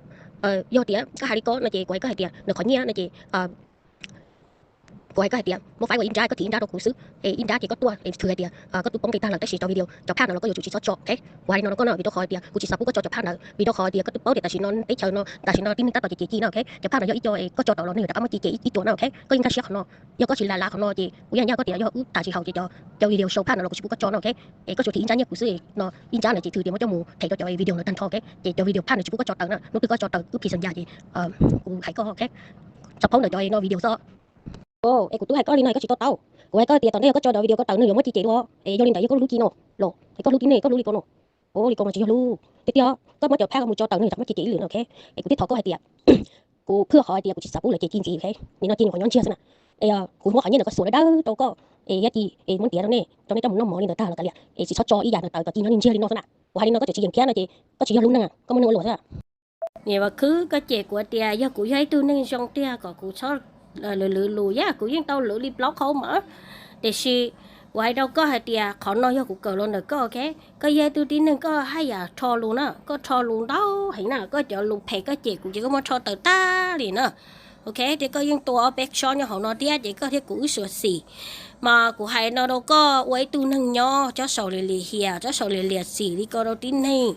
yog tias koj hais li ko no ces kuv hais koj hais tias nws qhov nyiaj no ces kuv hais koj hais tias muab faib ua ib nrab, koj thim ib nrab rau kuv xwb, es ib nrab ces koj tuaj es thwm hais tias koj twb poob nqi tag lawm tab sis cov video cov phaj ntawd los koj yuav tsum tsis txhob tso, ok. Kuv hais li no rau koj no vim rau qhov tias kuv tsis xav pub koj tso cov phaj ntawd vim rau qhov tias koj twb paub tias tam sim no teb chaws no tam sim no tib neeg tab tom cem Ci na, ok. Cov phaj ntawd yog ib co es koj tso tawm los neeg rov qab muab Ci cem ib tuam na, ok. Koj yeej nkag siab qhov no. Yog koj tsis lav lav qhov no ces kuv yeej hais nyab koj tias yog wb tas tsis haum ces cov, cov video sau phaj ntawd los kuv tsis pub koj tso na, ok. Es koj tsuas thim ib nrab nyiaj kuv xwb no, ib nrab ntawd ces thwm tias muab coj mus them rau cov video ntawd tag nrho, ok. Ces cov video phaj ntawd tsis pub koj tso tawm na, hnub twg koj tso tawm wb phim xas ncas ces kuv hais koj, ok. Txog phaub ntawd cov no video xwb. Es kuv twb hais koj li no es koj tsis to taub. Kuv hais koj tias tom ntej yog koj tso cov video ko tawm neeg yuav muab Ci cem dua, es yog li ntawd yog koj hlub Ci no los es koj hlub tib neeg, koj hlub li ko no. Ua li ko mas tsis yog hlub tiag tiag, koj muab cov phaj ko mus tso tawm neeg rov qab muab Ci cem ib lwm no, ok. Es kuv thiaj thov koj hais tias kuv phwj qhov hais tias kuv tsis xav pub lawv cem Ci ntxiv, ok. Nim no Ci nyuam qhuav nyob ntsiag xwb na. Es kuv muab qhov nyiaj ntawd koj xuas dawb dawb rau koj, es yog Ci es muab ntiav rau nej, rau nej coj mus noj mov li ntawd tag los kav liam, es tsis txhob tso ib yam ntawd tawm kom Ci nyob ntsiag li no xwb na. Kuv hais li no koj tseem tsis yeem thiab no ces koj tsis yog hlub neeg, koj muaj neeg ua luam xwb. Niam Khwb, koj cem kuv tias yog kuv yog ib tug neeg zoo tiag kom kuv txhob lwv lus, yog kuv yeej tau lwv li plaub qhov mas. Tiam sis kuv hais rau koj hais tias qhov no yog kuv kawm los ntawm koj, ok? Koj yog ib tug tib neeg koj haj yam rho lus na, koj rho lus ntau heev na, koj cov lus phem koj cem kuv ces koj muab rho tawm tag li na. Ok, ces koj yeej tua ob peb tsob nyob hauv no thiab ces koj thiab kuv wb suav xim. Mas kuv hais no rau koj ua ib tug neeg nyob tsob saum liam liam hiam, tsob saum liam liam xim li ko rau tib neeg.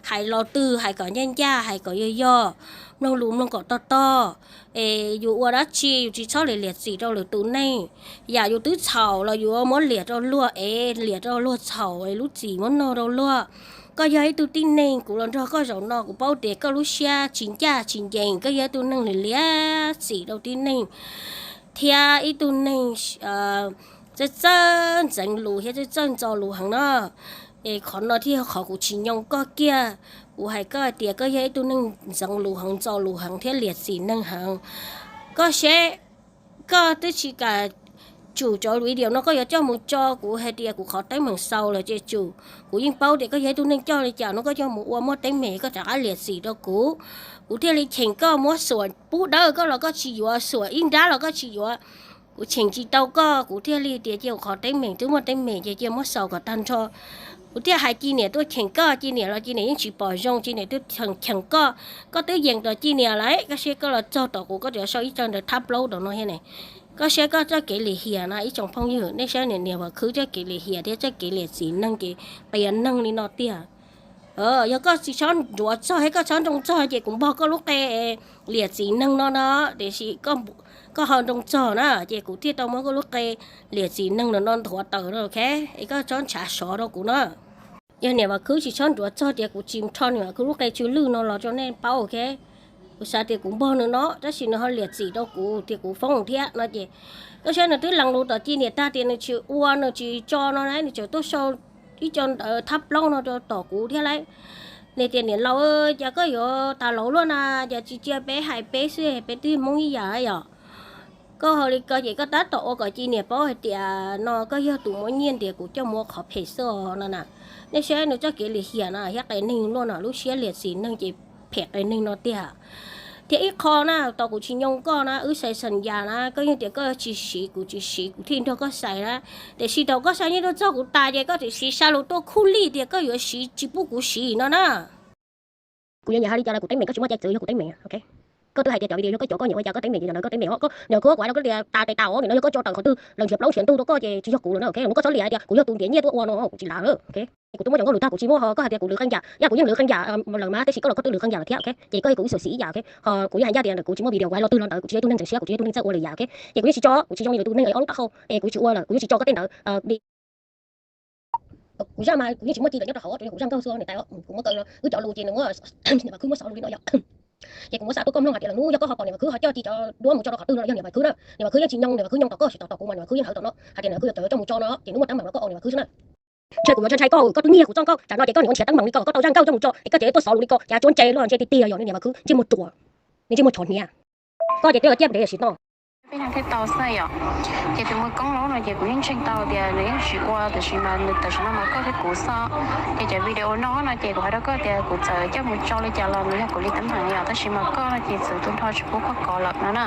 Hais los twg hais kom ncaj ncaj, hais kom yog yog, mloog lus mloog kom tog tog. Es yus ua dab tsi yus tsis txhob liam liam txim rau lwm tus neeg. Yam yus twb txhaum los yus muab liam rau luag es liam rau luag txhaum es lub txim muab noj rau luag. Koj yog ib tug tib neeg, kuv los nrog koj zaum no kuv paub tias koj lub siab tsis ncaj tsis ncees, koj yog ib tug neeg liam liam txim rau tib neeg thiab ib tug neeg txawj txawj ntxeev lus thiab txawj txawj ntxo lus heev no. Es qhov no thiaj yog qhov kuv tsis nyoo koj kiag. Kuv hais koj hais tias koj yog ib tug neeg ntxeev lus heev, ntxo lus heev thiab liam txim neeg heev. Koj seb, koj twb tsis kam tsum cov video no koj yuav coj mus tso kuv hais tias kuv qhov teeb meem xaus lawm ces tsum. Kuv yeej paub tias koj yog ib tug neeg coj li cas no koj coj mus ua muaj teeb meem koj rov qab liam txim rau kuv. Kuv thiaj li cheem koj muab xuam pub dawb koj los koj tsis yuav, xuam ib nrab los koj tsis yuav. Kuv cheem tsis tau koj, kuv thiaj li tias cia kuv qhov teeb meem twb muaj teeb meem ces cia muab xaus kom tag nrho. Kuv thiaj hais Ci Niam tuaj cheem koj, Ci Niam los Ci Niam yeej tsis pom zoo, Ci Niam twb cheem koj. Koj twb yeem tom Ci Niam lawm, koj seb koj los txog tom kuv koj tseem sau ib co ntawv thab plaub tom no thiab ne. Koj saib koj txoj kev lim hiam no ib tsoom phooj ywg, nej saib niam Vam Khwb txoj kev lim hiam thiab txoj kev liam txim neeg ces qias neeg li no tiag. Yog koj tsis txhob nruav txog thiab koj txhob nroo txog ces kuv npog koj lub qe liam txim neeg no no, tiam sis koj ho nroo txog na ces kuv thiaj tau muab koj lub qe liam txim neeg no no nthuav tawm no, ok? Es koj txhob ntshav sov rau kuv na. Yog niam Vam Khwb tsis txhob nruav txog tias kuv tsis rho niam Vam Khwb lub qe tsw lwj no los rau nej paub, ok? Kuv xav tias kuv npog nws no tab sis nws ho liam txim rau kuv tias kuv foob thiab no ces, koj saib nws twb lees lus tom Ci Niam tag tias nws tsis ua nws tsis tso no na, nws tseem tuaj sau ib co ntawv thab plaub no rau tom kuv thiab lauj. Nws tias niam laus, cas koj yuav tas laus luaj na, cas tsis cia peb hais peb xwb, peb twb Hmoob ib yam yom. Koj hais li ko ces koj tab tom ua kom Ci Niam paub hais tias no koj yog tus muab nyiaj ntias kuv coj mus ua qhov phem xwb os no na. Nej saib nws txoj kev lim hiam no thiab qias neeg luaj no, lub siab liam txim neeg ces phem qias neeg no tiag. Thiab ib qho na, tau kuv tsis nyoo koj na, wb xais xas yas na, koj yeej tias koj tsis siv kuv tsis siv kuv thiaj nrog koj xais na. Tiam sis thaum koj xa nyiaj tuaj txog kuv tas ces koj tseem siv xa lus tuaj khuj lij tias koj yuav siv tsis pub kuv siv no na. Kuv yuav nyiam hais li cas los kuv teeb meem koj tsis muaj cai txwv yog kuv teeb meem, ok? Koj twb hais tias cov video yog koj cov, koj nyiam ua cas koj teeb meem ces yog ntawd koj teeb meem os. Koj niam Khwb kuv hais rau koj tias tas tes tas os, nim no yog koj tso tawm qhov twg los nrhiav plaub nrhiav ntug rau koj ces tsis yog kuv lawm na, ok? Los koj txhob liam tias kuv yog tus ntiav nyiaj tuaj ua no kuv tsis lav, ok? Kuv twb muab cov nkauj lus tag kuv tsis muab ho koj hais tias kuv lwv qee yam, yam kuv yeej lwv qee yam lawm mas tab sis koj los koj twb lwv qee yam lawm thiab, ok? Ces koj yog kuv ib xyuam xim ib yam, ok? Ho kuv yeej hais ncaj tias kuv tsis muaj video kuv hais lo twg los ntawd, kuv tsis yog ib tug neeg ntxeev siab, kuv tsis yog ib tug neeg txawj ua lwm yam, ok? Ces kuv yeej tsis tso, kuv tsis zoo li lwm tus neeg es ob lub taub hau es kuv tsis ua lawm, kuv yeej tsis tso koj tej ntawd. Kuv zaj mas kuv yeej tsis muaj ci lawm nyob rau hauv, tsuas yog kuv zaj nkauj xwb niam tais, kuv muab kaw no wb cov lus ces nws muab niam Vam Khwb muab xov lus li no yog. Ces kuv muab xa tuaj koj mloog hais tias lawm hnub yog koj ho pom niam Vam Khwb ho coj ci cov duab mus tso rau qhov twg no yog niam Vam Khwb na. Niam Vam Khwb yeej tsis nyoo, niam Vam Khwb nyoo tom koj tsis tom kuv mas niam Vam Khwb yeej hawv tom no hais tias niam Vam Khwb yuav coj mus tso no ces nws muaj teeb meem los koj ua niam Vam Khwb xwb na. Ntshai kuv yuav ntshai koj, koj twb nyiag kuv txoj nkauj tsam no ces koj niam ua nrhiav teeb meem li ko, koj tau zaj nkauj coj mus tso es koj tseem tuaj xov lus li ko, cas tsuab ntse luaj ntse tiag tiag yog niam Vam Khwb ntsej muag ruam, ntsej muag tshov hniav. Koj ces twb tiaj ntev sim no. Peb no thiaj tau xwb yom. Ces tus muaj koob lub no ces kuv yeej ntseeg tau tias nws yeej tsis ua, tiam sis mas nws tam sim no mas koj thiab kuv xwb. Ces cov video no no ces kuv hais rau koj tias kuv txawm coj mus tso li cas los nws yog kuv li teeb meem yom, tab sis mas koj no ces txwv tu nrho tsis pub koj kov lawm no na.